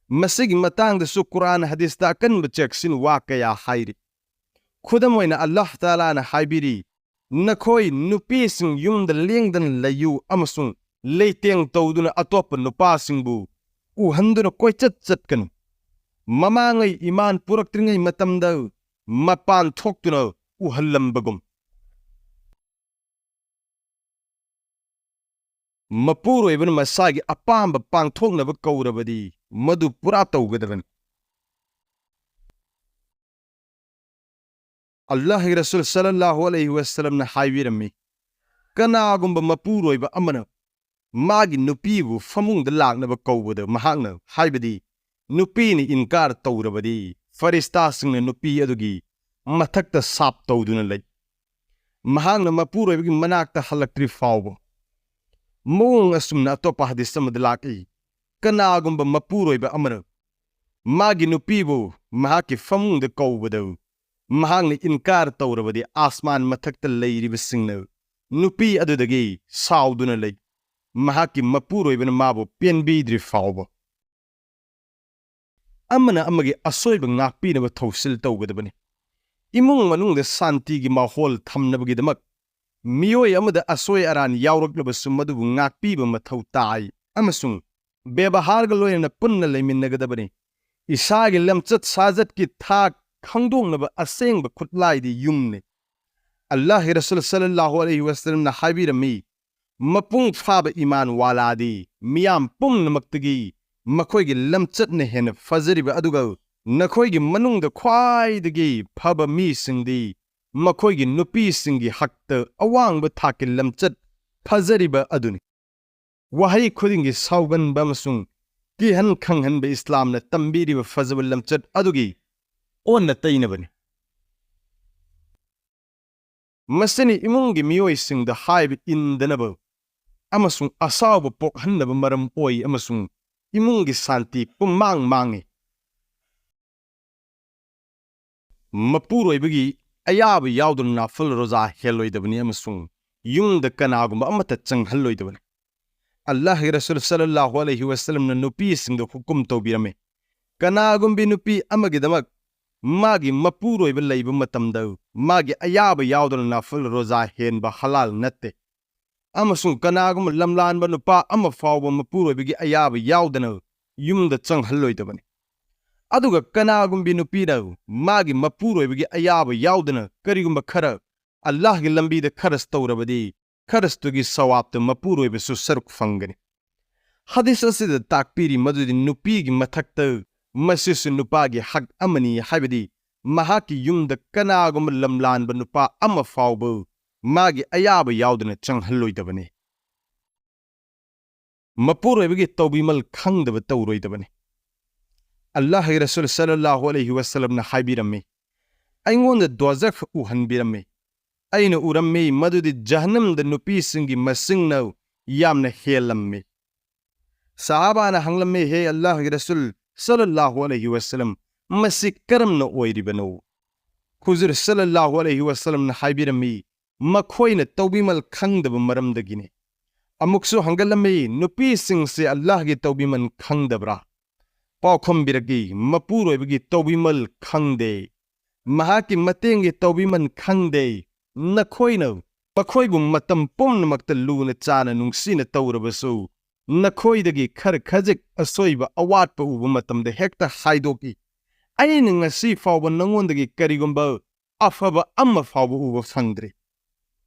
ꯃꯁꯤꯒꯤ ꯃꯇꯥꯡꯗꯁꯨ ꯀꯨꯔꯥꯟ ꯍꯗꯤꯁꯇ ꯑꯀꯟꯕ ꯆꯦꯛꯁꯤꯟ ꯋꯥ ꯀꯌꯥ ꯍꯥꯏꯔꯤ꯫ ꯈꯨꯗꯝ ꯑꯣꯏꯅ, ꯑꯜꯂꯥꯍ ꯇꯥꯂꯥꯅ ꯍꯥꯏꯕꯤꯔꯤ, "ꯅꯈꯣꯏ ꯅꯨꯄꯤꯁꯤꯡ ꯌꯨꯝꯗ ꯂꯦꯡꯗꯅ ꯂꯩꯌꯨ ꯑꯃꯁꯨꯡ ꯂꯩꯇꯦꯡ ꯇꯧꯗꯨꯅ ꯑꯇꯣꯞꯄ ꯅꯨꯄꯥꯁꯤꯡꯕꯨ ꯎꯍꯟꯗꯨꯅ ꯀꯣꯏꯆꯠ ꯆꯠꯀꯅꯨ꯫ ꯃꯃꯥꯡꯉꯩ ꯏꯃꯥꯟ ꯄꯨꯔꯛꯇ꯭ꯔꯤꯉꯩ ꯃꯇꯝꯗ ꯃꯄꯥꯟ ꯊꯣꯛꯇꯨꯅ ꯎꯍꯜꯂꯝꯕꯒꯨꯝ"꯫ ꯃꯄꯨꯔꯣꯏꯕꯅ ꯃꯁꯥꯒꯤ ꯑꯄꯥꯝꯕ ꯄꯥꯡꯊꯣꯛꯅꯕ ꯀꯧꯔꯕꯗꯤ ꯃꯗꯨ ꯄꯨꯔꯥ ꯇꯧꯒꯗꯕꯅꯤ꯫ ꯑꯜꯂꯥꯍꯒꯤ ꯔꯁꯨꯜ ꯁꯜꯂꯜꯂꯥꯍꯨ ꯑꯂꯩꯍꯤ ꯋꯁꯜꯂꯝꯅ ꯍꯥꯏꯕꯤꯔꯝꯃꯤ, ꯀꯅꯥꯒꯨꯝꯕ ꯃꯄꯨꯔꯣꯏꯕ ꯑꯃꯅ ꯃꯥꯒꯤ ꯅꯨꯄꯤꯕꯨ ꯐꯃꯨꯡꯗ ꯂꯥꯛꯅꯕ ꯀꯧꯕꯗ ꯃꯍꯥꯛꯅ, ꯍꯥꯏꯕꯗꯤ ꯅꯨꯄꯤꯅ ꯏꯟꯀꯥꯔ ꯇꯧꯔꯕꯗꯤ, ꯐꯔꯤꯁꯇꯥꯁꯤꯡꯅ ꯅꯨꯄꯤ ꯑꯗꯨꯒꯤ ꯃꯊꯛꯇ ꯁꯥꯞ ꯇꯧꯗꯨꯅ ꯂꯩ꯫ ꯃꯍꯥꯛꯅ ꯃꯄꯨꯔꯣꯏꯕꯒꯤ ꯃꯅꯥꯛꯇ ꯍꯜꯂꯛꯇ꯭ꯔꯤ ꯐꯥꯎꯕ꯫ ꯃꯑꯣꯡ ꯑꯁꯨꯝꯅ ꯑꯇꯣꯞꯄ ꯍꯗꯤꯁ ꯑꯃꯗ ꯂꯥꯛꯏ, ꯀꯅꯥꯒꯨꯝꯕ ꯃꯄꯨꯔꯣꯏꯕ ꯑꯃꯅ ꯃꯥꯒꯤ ꯅꯨꯄꯤꯕꯨ ꯃꯍꯥꯛꯀꯤ ꯐꯃꯨꯡꯗ ꯀꯧꯕꯗ ꯃꯍꯥꯛꯅ ꯏꯟꯀꯥꯔ ꯇꯧꯔꯕꯗꯤ, ꯑꯥꯁꯃꯥꯟ ꯃꯊꯛꯇ ꯂꯩꯔꯤꯕꯁꯤꯡꯅ ꯅꯨꯄꯤ ꯑꯗꯨꯗꯒꯤ ꯁꯥꯎꯗꯨꯅ ꯂꯩ꯫ ꯃꯍꯥꯛꯀꯤ ꯃꯄꯨꯔꯣꯏꯕꯅ ꯃꯥꯕꯨ ꯄꯦꯟꯕꯤꯗ꯭ꯔꯤ ꯐꯥꯎꯕ꯫ ꯑꯃꯅ ꯑꯃꯒꯤ ꯑꯁꯣꯏꯕ ꯉꯥꯛꯄꯤꯅꯕ ꯊꯧꯁꯤꯜ ꯇꯧꯒꯗꯕꯅꯤ꯫ ꯏꯃꯨꯡ ꯃꯅꯨꯡꯗ ꯁꯥꯟꯇꯤꯒꯤ ꯃꯥꯍꯣꯜ ꯊꯝꯅꯕꯒꯤꯗꯃꯛ ꯃꯤꯑꯣꯏ ꯑꯃꯗ ꯑꯁꯣꯏ ꯑꯔꯥꯟ ꯌꯥꯎꯔꯛꯂꯕꯁꯨ ꯃꯗꯨꯕꯨ ꯉꯥꯛꯄꯤꯕ ꯃꯊꯧ ꯇꯥꯏ ꯑꯃꯁꯨꯡ ꯕꯦꯕꯍꯥꯔꯒ ꯂꯣꯏꯅꯅ ꯄꯨꯟꯅ ꯂꯩꯃꯤꯟꯅꯒꯗꯕꯅꯤ꯫ ꯏꯁꯥꯒꯤ ꯂꯝꯆꯠ ꯁꯥꯖꯠꯀꯤ ꯊꯥꯛ ꯈꯪꯗꯣꯛꯅꯕ ꯑꯁꯦꯡꯕ ꯈꯨꯠꯂꯥꯏꯗꯤ ꯌꯨꯝꯅꯤ꯫ ꯑꯜꯂꯥꯍꯒꯤ ꯔꯁꯨꯜ ꯁꯜꯂꯜꯂꯥꯍꯨ ꯑꯂꯩꯍꯤ ꯋꯁꯜꯂꯝꯅ ꯍꯥꯏꯕꯤꯔꯝꯃꯤ, ꯃꯄꯨꯡ ꯐꯥꯕ ꯏꯃꯥꯟ ꯋꯥꯂꯥꯗꯤ ꯃꯤꯌꯥꯝ ꯄꯨꯝꯅꯃꯛꯇꯒꯤ ꯃꯈꯣꯏꯒꯤ ꯂꯝꯆꯠꯅ ꯍꯦꯟꯅ ꯐꯖꯔꯤꯕ, ꯑꯗꯨꯒ ꯅꯈꯣꯏꯒꯤ ꯃꯅꯨꯡꯗ ꯈ꯭ꯋꯥꯏꯗꯒꯤ ꯐꯕ ꯃꯤꯁꯤꯡꯗꯤ ꯃꯈꯣꯏꯒꯤ ꯅꯨꯄꯤꯁꯤꯡꯒꯤ ꯍꯛꯇ ꯑꯋꯥꯡꯕ ꯊꯥꯛꯀꯤ ꯂꯝꯆꯠ ꯐꯖꯔꯤꯕ ꯑꯗꯨꯅꯤ꯫ ꯋꯥꯍꯩ ꯈꯨꯗꯤꯡꯒꯤ ꯁꯥꯎꯒꯟꯕ ꯑꯃꯁꯨꯡ ꯀꯤꯍꯟ ꯈꯪꯍꯟꯕ ꯏꯁꯂꯥꯝꯅ ꯇꯝꯕꯤꯔꯤꯕ ꯐꯖꯕ ꯂꯝꯆꯠ ꯑꯗꯨꯒꯤ ꯑꯣꯟꯅ ꯇꯩꯅꯕꯅꯤ꯫ ꯃꯁꯤꯅ ꯏꯃꯨꯡꯒꯤ ꯃꯤꯑꯣꯏꯁꯤꯡꯗ ꯍꯥꯏꯕ ꯏꯟꯗꯅꯕ ꯑꯃꯁꯨꯡ ꯑꯁꯥꯎꯕ ꯄꯣꯛꯍꯟꯅꯕ ꯃꯔꯝ ꯑꯣꯏ ꯑꯃꯁꯨꯡ ꯏꯃꯨꯡꯒꯤ ꯁꯥꯟꯇꯤ ꯄꯨꯝꯃꯥꯡ ꯃꯥꯡꯉꯤ꯫ ꯃꯄꯨꯔꯣꯏꯕꯒꯤ ꯑꯌꯥꯕ ꯌꯥꯎꯗꯅ ꯅꯥꯐꯜ ꯔꯣꯖꯥ ꯍꯦꯜꯂꯣꯏꯗꯕꯅꯤ ꯑꯃꯁꯨꯡ ꯌꯨꯝꯗ ꯀꯅꯥꯒꯨꯝꯕ ꯑꯃꯠꯇ ꯆꯪꯍꯜꯂꯣꯏꯗꯕꯅꯤ꯫ ꯑꯜꯂꯥꯍꯒꯤ ꯔꯁꯨꯜ ꯁꯜꯂꯜꯂꯥꯍꯨ ꯑꯂꯩꯍꯤ ꯋꯁꯜꯂꯝꯅ ꯅꯨꯄꯤꯁꯤꯡꯗ ꯍꯨꯀꯨꯝ ꯇꯧꯕꯤꯔꯝꯃꯤ, ꯀꯅꯥꯒꯨꯝꯕꯤ ꯅꯨꯄꯤ ꯑꯃꯒꯤꯗꯃꯛ ꯃꯥꯒꯤ ꯃꯄꯨꯔꯣꯏꯕ ꯂꯩꯕ ꯃꯇꯝꯗ ꯃꯥꯒꯤ ꯑꯌꯥꯕ ꯌꯥꯎꯗꯅ ꯅꯥꯐꯜ ꯔꯣꯖꯥ ꯍꯦꯟꯕ ꯍꯂꯥꯜ ꯅꯠꯇꯦ, ꯑꯃꯁꯨꯡ ꯀꯅꯥꯒꯨꯝꯕ ꯂꯝꯂꯥꯟꯕ ꯅꯨꯄꯥ ꯑꯃ ꯐꯥꯎꯕ ꯃꯄꯨꯔꯣꯏꯕꯒꯤ ꯑꯌꯥꯕ ꯌꯥꯎꯗꯅ ꯌꯨꯝꯗ ꯆꯪꯍꯜꯂꯣꯏꯗꯕꯅꯤ꯫ ꯑꯗꯨꯒ ꯀꯅꯥꯒꯨꯝꯕꯤ ꯅꯨꯄꯤꯅ ꯃꯥꯒꯤ ꯃꯄꯨꯔꯣꯏꯕꯒꯤ ꯑꯌꯥꯕ ꯌꯥꯎꯗꯅ ꯀꯔꯤꯒꯨꯝꯕ ꯈꯔ ꯑꯜꯂꯥꯍꯒꯤ ꯂꯝꯕꯤꯗ ꯈꯔꯁ ꯇꯧꯔꯕꯗꯤ, ꯈꯔꯁꯇꯨꯒꯤ ꯁꯋꯥꯕꯇ ꯃꯄꯨꯔꯣꯏꯕꯁꯨ ꯁꯔꯨꯛ ꯐꯪꯒꯅꯤ꯫ ꯍꯗꯤꯁ ꯑꯁꯤꯗ ꯇꯥꯛꯄꯤꯔꯤ ꯃꯗꯨꯗꯤ ꯅꯨꯄꯤꯒꯤ ꯃꯊꯛꯇ ꯃꯁꯤꯁꯨ ꯅꯨꯄꯥꯒꯤ ꯍꯛ ꯑꯃꯅꯤ, ꯍꯥꯏꯕꯗꯤ ꯃꯍꯥꯛꯀꯤ ꯌꯨꯝꯗ ꯀꯅꯥꯒꯨꯝꯕ ꯂꯝꯂꯥꯟꯕ ꯅꯨꯄꯥ ꯑꯃ ꯐꯥꯎꯕ ꯃꯥꯒꯤ ꯑꯌꯥꯕ ꯌꯥꯎꯗꯅ ꯆꯪꯍꯜꯂꯣꯏꯗꯕꯅꯤ꯫ ꯃꯄꯨꯔꯣꯏꯕꯒꯤ ꯇꯧꯕꯤꯃꯜ ꯈꯪꯗꯕ ꯇꯧꯔꯣꯏꯗꯕꯅꯤ꯫ ꯑꯜꯂꯥꯍꯒꯤ ꯔꯁꯨꯜ ꯁꯜꯂꯜꯂꯥꯍꯨ ꯑꯂꯩꯍꯤ ꯋꯁꯜꯂꯝꯅ ꯍꯥꯏꯕꯤꯔꯝꯃꯤ, ꯑꯩꯉꯣꯟꯗ ꯗ꯭ꯋꯥꯖꯈ ꯎꯍꯟꯕꯤꯔꯝꯃꯤ꯫ ꯑꯩꯅ ꯎꯔꯝꯃꯤ ꯃꯗꯨꯗꯤ ꯖꯍꯟꯅꯝꯗ ꯅꯨꯄꯤꯁꯤꯡꯒꯤ ꯃꯁꯤꯡꯅ ꯌꯥꯝꯅ ꯍꯦꯜꯂꯝꯃꯤ꯫ ꯁꯍꯥꯕꯥꯅ ꯍꯪꯂꯝꯃꯤ, "ꯍꯦ ꯑꯜꯂꯥꯍꯒꯤ ꯔꯁꯨꯜ ꯁꯜꯂꯜꯂꯥꯍꯨ ꯑꯂꯩꯍꯤ ꯋꯁꯜꯂꯝ, ꯃꯁꯤ ꯀꯔꯝꯅ ꯑꯣꯏꯔꯤꯕꯅꯣ?" ꯍꯨꯖꯨꯔ ꯁꯜꯂꯜꯂꯥꯍꯨ ꯑꯂꯩꯍꯤ ꯋꯁꯜꯂꯝꯅ ꯍꯥꯏꯕꯤꯔꯝꯃꯤ, "ꯃꯈꯣꯏꯅ ꯇꯧꯕꯤꯃꯜ ꯈꯪꯗꯕ ꯃꯔꯝꯗꯒꯤꯅꯤ꯫" ꯑꯃꯨꯛꯁꯨ ꯍꯪꯒꯠꯂꯝꯃꯤ, "ꯅꯨꯄꯤꯁꯤꯡꯁꯦ ꯑꯜꯂꯥꯍꯒꯤ ꯇꯧꯕꯤꯃꯜ ꯈꯪꯗꯕ꯭ꯔꯥ?" ꯄꯥꯎꯈꯨꯝ ꯄꯤꯔꯛꯏ, "ꯃꯄꯨꯔꯣꯏꯕꯒꯤ ꯇꯧꯕꯤꯃꯜ ꯈꯪꯗꯦ, ꯃꯍꯥꯛꯀꯤ ꯃꯇꯦꯡꯒꯤ ꯇꯧꯕꯤꯃꯜ ꯈꯪꯗꯦ, ꯅꯈꯣꯏꯅ ꯃꯈꯣꯏꯕꯨ ꯃꯇꯝ ꯄꯨꯝꯅꯃꯛꯇ ꯂꯨꯅ ꯆꯥꯅ ꯅꯨꯡꯁꯤꯅ ꯇꯧꯔꯕꯁꯨ, ꯅꯈꯣꯏꯗꯒꯤ ꯈꯔ ꯈꯖꯤꯛ ꯑꯁꯣꯏꯕ ꯑꯋꯥꯠꯄ ꯎꯕ ꯃꯇꯝꯗ ꯍꯦꯛꯇ ꯍꯥꯏꯗꯣꯛꯏ꯫ ꯑꯩꯅ ꯉꯁꯤ ꯐꯥꯎꯕ ꯅꯉꯣꯟꯗꯒꯤ ꯀꯔꯤꯒꯨꯝꯕ ꯑꯐꯕ ꯑꯃ ꯐꯥꯎꯕ ꯎꯕ ꯐꯪꯗ꯭ꯔꯤ꯫"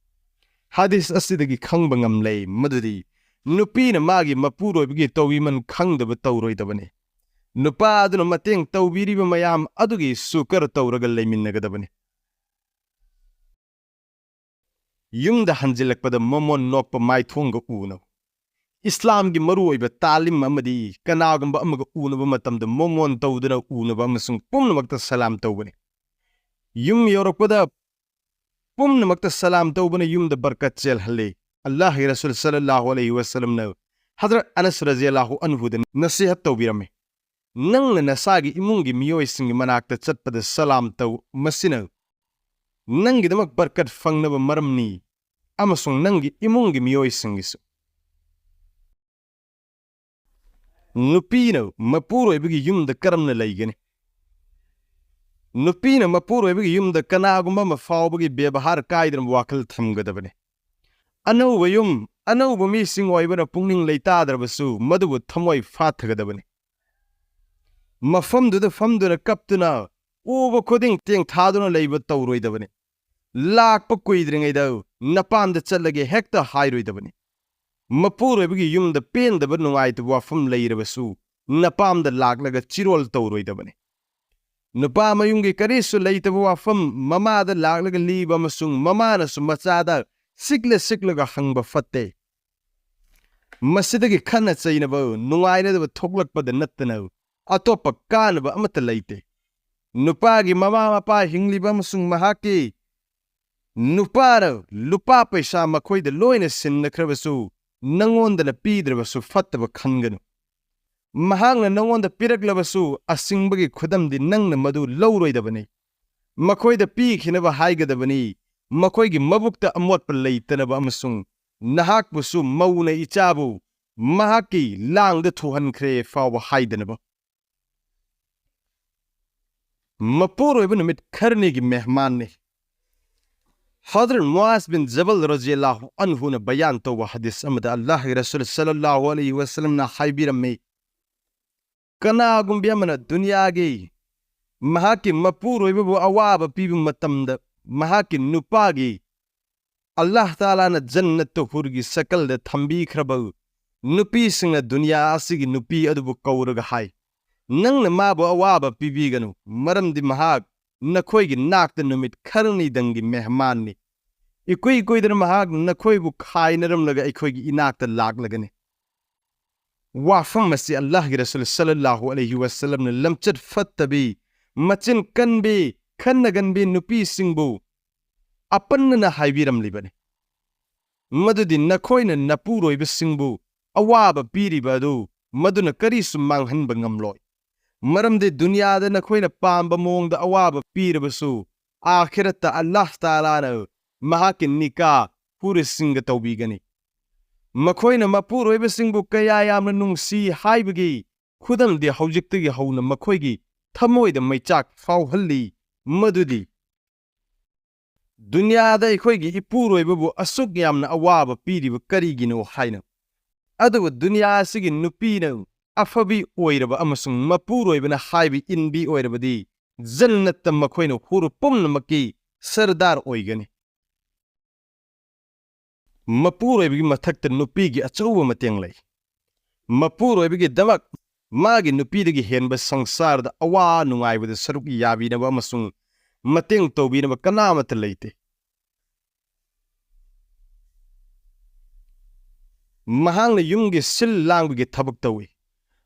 ꯍꯗꯤꯁ ꯑꯁꯤꯗꯒꯤ ꯈꯪꯕ ꯉꯝꯂꯦ ꯃꯗꯨꯗꯤ ꯅꯨꯄꯤꯅ ꯃꯥꯒꯤ ꯃꯄꯨꯔꯣꯏꯕꯒꯤ ꯇꯧꯕꯤꯃꯜ ꯈꯪꯗꯕ ꯇꯧꯔꯣꯏꯗꯕꯅꯤ꯫ ꯅꯨꯄꯥ ꯑꯗꯨꯅ ꯃꯇꯦꯡ ꯇꯧꯕꯤꯔꯤꯕ ꯃꯌꯥꯝ ꯑꯗꯨꯒꯤ ꯁꯨꯀꯔ ꯇꯧꯔꯒ ꯂꯩꯃꯤꯟꯅꯒꯗꯕꯅꯤ꯫ ꯌꯨꯝꯗ ꯍꯟꯖꯤꯜꯂꯛꯄꯗ ꯃꯣꯃꯣꯟ ꯅꯣꯛꯄ ꯃꯥꯏꯊꯣꯡꯒ ꯎꯅꯧ꯫ ꯏꯁꯂꯥꯝꯒꯤ ꯃꯔꯨꯑꯣꯏꯕ ꯇꯥꯂꯤꯝ ꯑꯃꯗꯤ ꯀꯅꯥꯒꯨꯝꯕ ꯑꯃꯒ ꯎꯅꯕ ꯃꯇꯝꯗ ꯃꯣꯃꯣꯟ ꯇꯧꯗꯨꯅ ꯎꯅꯕ ꯑꯃꯁꯨꯡ ꯄꯨꯝꯅꯃꯛꯇ ꯁꯂꯥꯝ ꯇꯧꯕꯅꯤ꯫ ꯌꯨꯝ ꯌꯧꯔꯛꯄꯗ ꯄꯨꯝꯅꯃꯛꯇ ꯁꯂꯥꯝ ꯇꯧꯕꯅ ꯌꯨꯝꯗ ꯕꯔꯀꯠ ꯆꯦꯜꯍꯜꯂꯤ꯫ ꯑꯜꯂꯥꯍꯒꯤ ꯔꯁꯨꯜ ꯁꯜꯂꯜꯂꯥꯍꯨ ꯑꯂꯩꯍꯤ ꯋꯁꯜꯂꯝꯅ ꯍꯖꯔꯠ ꯑꯅꯁ ꯔꯖꯤꯌꯜꯂꯥꯍꯨ ꯑꯟꯍꯨꯗ ꯅꯁꯤꯍꯠ ꯇꯧꯕꯤꯔꯝꯃꯤ, "ꯅꯪꯅ ꯅꯁꯥꯒꯤ ꯏꯃꯨꯡꯒꯤ ꯃꯤꯑꯣꯏꯁꯤꯡꯒꯤ ꯃꯅꯥꯛꯇ ꯆꯠꯄꯗ ꯁꯂꯥꯝ ꯇꯧ, ꯃꯁꯤꯅ ꯅꯪꯒꯤꯗꯃꯛ ꯕꯔꯀꯠ ꯐꯪꯅꯕ ꯃꯔꯝꯅꯤ, ꯑꯃꯁꯨꯡ ꯅꯪꯒꯤ ꯏꯃꯨꯡꯒꯤ ꯃꯤꯑꯣꯏꯁꯤꯡꯒꯤꯁꯨ꯫" ꯅꯨꯄꯤꯅ ꯃꯄꯨꯔꯣꯏꯕꯒꯤ ꯌꯨꯝꯗ ꯀꯔꯝꯅ ꯂꯩꯒꯅꯤ? ꯅꯨꯄꯤꯅ ꯃꯄꯨꯔꯣꯏꯕꯒꯤ ꯌꯨꯝꯗ ꯀꯅꯥꯒꯨꯝꯕ ꯑꯃ ꯐꯥꯎꯕꯒꯤ ꯕꯦꯕꯍꯥꯔ ꯀꯥꯏꯗꯅ ꯋꯥꯈꯜ ꯊꯝꯒꯗꯕꯅꯤ꯫ ꯑꯅꯧꯕ ꯌꯨꯝ, ꯑꯅꯧꯕ ꯃꯤꯁꯤꯡ ꯑꯣꯏꯕꯅ ꯄꯨꯛꯅꯤꯡ ꯂꯩꯇꯥꯗ꯭ꯔꯕꯁꯨ ꯃꯗꯨꯕꯨ ꯊꯃꯣꯏ ꯐꯥꯊꯒꯗꯕꯅꯤ꯫ ꯃꯐꯝꯗꯨꯗ ꯐꯝꯗꯨꯅ ꯀꯞꯇꯨꯅ ꯎꯕ ꯈꯨꯗꯤꯡ ꯇꯦꯡꯊꯥꯗꯨꯅ ꯂꯩꯕ ꯇꯧꯔꯣꯏꯗꯕꯅꯤ꯫ ꯂꯥꯛꯄ ꯀꯨꯏꯗ꯭ꯔꯤꯉꯩꯗ ꯅꯄꯥꯝꯗ ꯆꯠꯂꯒꯦ ꯍꯦꯛꯇ ꯍꯥꯏꯔꯣꯏꯗꯕꯅꯤ꯫ ꯃꯄꯨꯔꯣꯏꯕꯒꯤ ꯌꯨꯝꯗ ꯄꯦꯟꯗꯕ ꯅꯨꯡꯉꯥꯏꯇꯕ ꯋꯥꯐꯝ ꯂꯩꯔꯕꯁꯨ ꯅꯄꯥꯝꯗ ꯂꯥꯛꯂꯒ ꯆꯤꯔꯣꯜ ꯇꯧꯔꯣꯏꯗꯕꯅꯤ꯫ ꯅꯨꯄꯥ ꯃꯌꯨꯝꯒꯤ ꯀꯔꯤꯁꯨ ꯂꯩꯇꯕ ꯋꯥꯐꯝ ꯃꯃꯥꯗ ꯂꯥꯛꯂꯒ ꯂꯤꯕ ꯑꯃꯁꯨꯡ ꯃꯃꯥꯅꯁꯨ ꯃꯆꯥꯗ ꯁꯤꯛꯂ ꯁꯤꯛꯂꯒ ꯍꯪꯕ ꯐꯠꯇꯦ꯫ ꯃꯁꯤꯗꯒꯤ ꯈꯠꯅ ꯆꯩꯅꯕ, ꯅꯨꯡꯉꯥꯏꯅꯗꯕ ꯊꯣꯛꯂꯛꯄꯗ ꯅꯠꯇꯅ ꯑꯇꯣꯞꯄ ꯀꯥꯟꯅꯕ ꯑꯃꯠꯇ ꯂꯩꯇꯦ꯫ ꯅꯨꯄꯥꯒꯤ ꯃꯃꯥ ꯃꯄꯥ ꯍꯤꯡꯂꯤꯕ ꯑꯃꯁꯨꯡ ꯃꯍꯥꯛꯀꯤ ꯅꯨꯄꯥꯅ ꯂꯨꯄꯥ ꯄꯩꯁꯥ ꯃꯈꯣꯏꯗ ꯂꯣꯏꯅ ꯁꯤꯟꯅꯈ꯭ꯔꯕꯁꯨ, ꯅꯪꯉꯣꯟꯗꯅ ꯄꯤꯗ꯭ꯔꯕꯁꯨ ꯐꯠꯇꯕ ꯈꯟꯒꯅꯨ꯫ ꯃꯍꯥꯛꯅ ꯅꯪꯉꯣꯟꯗ ꯄꯤꯔꯛꯂꯕꯁꯨ, ꯑꯁꯤꯡꯕꯒꯤ ꯈꯨꯗꯝꯗꯤ ꯅꯪꯅ ꯃꯗꯨ ꯂꯧꯔꯣꯏꯗꯕꯅꯤ꯫ ꯃꯈꯣꯏꯗ ꯄꯤꯈꯤꯅꯕ ꯍꯥꯏꯒꯗꯕꯅꯤ, ꯃꯈꯣꯏꯒꯤ ꯃꯕꯨꯛꯇ ꯑꯃꯣꯠꯄ ꯂꯩꯇꯅꯕ, ꯑꯃꯁꯨꯡ ꯅꯍꯥꯛꯄꯨꯁꯨ ꯃꯧꯅ ꯏꯆꯥꯕꯨ ꯃꯍꯥꯛꯀꯤ ꯂꯥꯡꯗ ꯊꯨꯍꯟꯈ꯭ꯔꯦ ꯐꯥꯎꯕ ꯍꯥꯏꯗꯅꯕ꯫ ꯃꯄꯨꯔꯣꯏꯕ ꯅꯨꯃꯤꯠ ꯈꯔꯅꯤꯒꯤ ꯃꯦꯍꯃꯥꯟꯅꯤ꯫ ꯍꯖꯔꯠ ꯃꯨꯑꯥꯖ ꯕꯤꯟ ꯖꯕꯜ ꯔꯖꯤꯌꯜꯂꯥꯍꯨ ꯑꯟꯍꯨꯅ ꯕꯌꯥꯟ ꯇꯧꯕ ꯍꯗꯤꯁ ꯑꯃꯗ ꯑꯜꯂꯥꯍꯒꯤ ꯔꯁꯨꯜ ꯁꯜꯂꯜꯂꯥꯍꯨ ꯑꯂꯩꯍꯤ ꯋꯁꯜꯂꯝꯅ ꯍꯥꯏꯕꯤꯔꯝꯃꯤ, ꯀꯅꯥꯒꯨꯝꯕꯤ ꯑꯃꯅ ꯗꯨꯅꯤꯌꯥꯒꯤ ꯃꯍꯥꯛꯀꯤ ꯃꯄꯨꯔꯣꯏꯕꯕꯨ ꯑꯋꯥꯕ ꯄꯤꯕ ꯃꯇꯝꯗ, ꯃꯍꯥꯛꯀꯤ ꯅꯨꯄꯥꯒꯤ ꯑꯜꯂꯥꯍ ꯇꯥꯂꯥꯅ ꯖꯟꯅꯠꯇ ꯍꯨꯔꯒꯤ ꯁꯀꯜꯗ ꯊꯝꯕꯤꯈ꯭ꯔꯕ ꯅꯨꯄꯤꯁꯤꯡꯅ ꯗꯨꯅꯤꯌꯥ ꯑꯁꯤꯒꯤ ꯅꯨꯄꯤ ꯑꯗꯨꯕꯨ ꯀꯧꯔꯒ ꯍꯥꯏ, "ꯅꯪꯅ ꯃꯥꯕꯨ ꯑꯋꯥꯕ ꯄꯤꯕꯤꯒꯅꯨ, ꯃꯔꯝꯗꯤ ꯃꯍꯥꯛ ꯅꯈꯣꯏꯒꯤ ꯅꯥꯛꯇ ꯅꯨꯃꯤꯠ ꯈꯔꯅꯤꯗꯪꯒꯤ ꯃꯦꯍꯃꯥꯟꯅꯤ꯫ ꯏꯀꯨꯏ ꯀꯨꯏꯗꯅ ꯃꯍꯥꯛ ꯅꯈꯣꯏꯕꯨ ꯈꯥꯏꯅꯔꯝꯂꯒ ꯑꯩꯈꯣꯏꯒꯤ ꯏꯅꯥꯛꯇ ꯂꯥꯛꯂꯒꯅꯤ"꯫ ꯋꯥꯐꯝ ꯑꯁꯤ ꯑꯜꯂꯥꯍꯒꯤ ꯔꯁꯨꯜ ꯁꯜꯂꯜꯂꯥꯍꯨ ꯑꯂꯩꯍꯤ ꯋꯁꯜꯂꯝꯅ ꯂꯝꯆꯠ ꯐꯠꯇꯕꯤ, ꯃꯆꯤꯟ ꯀꯟꯕꯤ, ꯈꯟꯅꯒꯟꯕꯤ ꯅꯨꯄꯤꯁꯤꯡꯕꯨ ꯑꯄꯟꯅꯅ ꯍꯥꯏꯕꯤꯔꯝꯂꯤꯕꯅꯤ, ꯃꯗꯨꯗꯤ ꯅꯈꯣꯏꯅ ꯅꯄꯨꯔꯣꯏꯕꯁꯤꯡꯕꯨ ꯑꯋꯥꯕ ꯄꯤꯔꯤꯕ ꯑꯗꯨ ꯃꯗꯨꯅ ꯀꯔꯤꯁꯨ ꯃꯥꯡꯍꯟꯕ ꯉꯝꯂꯣꯏ꯫ ꯃꯔꯝꯗꯤ ꯗꯨꯅꯤꯌꯥꯗ ꯅꯈꯣꯏꯅ ꯄꯥꯝꯕ ꯃꯑꯣꯡꯗ ꯑꯋꯥꯕ ꯄꯤꯔꯕꯁꯨ, ꯑꯥꯈꯤꯔꯠꯇ ꯑꯜꯂꯥꯍ ꯇꯥꯂꯥꯅ ꯃꯍꯥꯛꯀꯤ ꯅꯤꯀꯥ ꯍꯨꯔꯤꯁꯤꯡꯒ ꯇꯧꯕꯤꯒꯅꯤ꯫ ꯃꯈꯣꯏꯅ ꯃꯄꯨꯔꯣꯏꯕꯁꯤꯡꯕꯨ ꯀꯌꯥ ꯌꯥꯝꯅ ꯅꯨꯡꯁꯤ ꯍꯥꯏꯕꯒꯤ ꯈꯨꯗꯝꯗꯤ ꯍꯧꯖꯤꯛꯇꯒꯤ ꯍꯧꯅ ꯃꯈꯣꯏꯒꯤ ꯊꯃꯣꯏꯗ ꯃꯩꯆꯥꯛ ꯐꯥꯎꯍꯜꯂꯤ, ꯃꯗꯨꯗꯤ ꯗꯨꯅꯤꯌꯥꯗ ꯑꯩꯈꯣꯏꯒꯤ ꯏꯄꯨꯔꯣꯏꯕꯕꯨ ꯑꯁꯨꯛ ꯌꯥꯝꯅ ꯑꯋꯥꯕ ꯄꯤꯔꯤꯕ ꯀꯔꯤꯒꯤꯅꯣ ꯍꯥꯏꯅ꯫ ꯑꯗꯨꯕꯨ ꯗꯨꯅꯤꯌꯥ ꯑꯁꯤꯒꯤ ꯅꯨꯄꯤꯅ ꯑꯐꯕꯤ ꯑꯣꯏꯔꯕ ꯑꯃꯁꯨꯡ ꯃꯄꯨꯔꯣꯏꯕꯅ ꯍꯥꯏꯕ ꯏꯟꯕꯤ ꯑꯣꯏꯔꯕꯗꯤ, ꯖꯟꯅꯠꯇ ꯃꯈꯣꯏꯅ ꯍꯨꯔ ꯄꯨꯝꯅꯃꯛꯀꯤ ꯁꯔꯗꯥꯔ ꯑꯣꯏꯒꯅꯤ꯫ ꯃꯄꯨꯔꯣꯏꯕꯒꯤ ꯃꯊꯛꯇ ꯅꯨꯄꯤꯒꯤ ꯑꯆꯧꯕ ꯃꯇꯦꯡ ꯂꯩ꯫ ꯃꯄꯨꯔꯣꯏꯕꯒꯤꯗꯃꯛ ꯃꯥꯒꯤ ꯅꯨꯄꯤꯗꯒꯤ ꯍꯦꯟꯕ ꯁꯪꯁꯥꯔꯗ ꯑꯋꯥ ꯅꯨꯡꯉꯥꯏꯕꯗ ꯁꯔꯨꯛ ꯌꯥꯕꯤꯅꯕ ꯑꯃꯁꯨꯡ ꯃꯇꯦꯡ ꯇꯧꯕꯤꯅꯕ ꯀꯅꯥ ꯑꯃꯠꯇ ꯂꯩꯇꯦ꯫ ꯃꯍꯥꯛꯅ ꯌꯨꯝꯒꯤ ꯁꯤꯜ ꯂꯥꯡꯕꯒꯤ ꯊꯕꯛ ꯇꯧꯏ꯫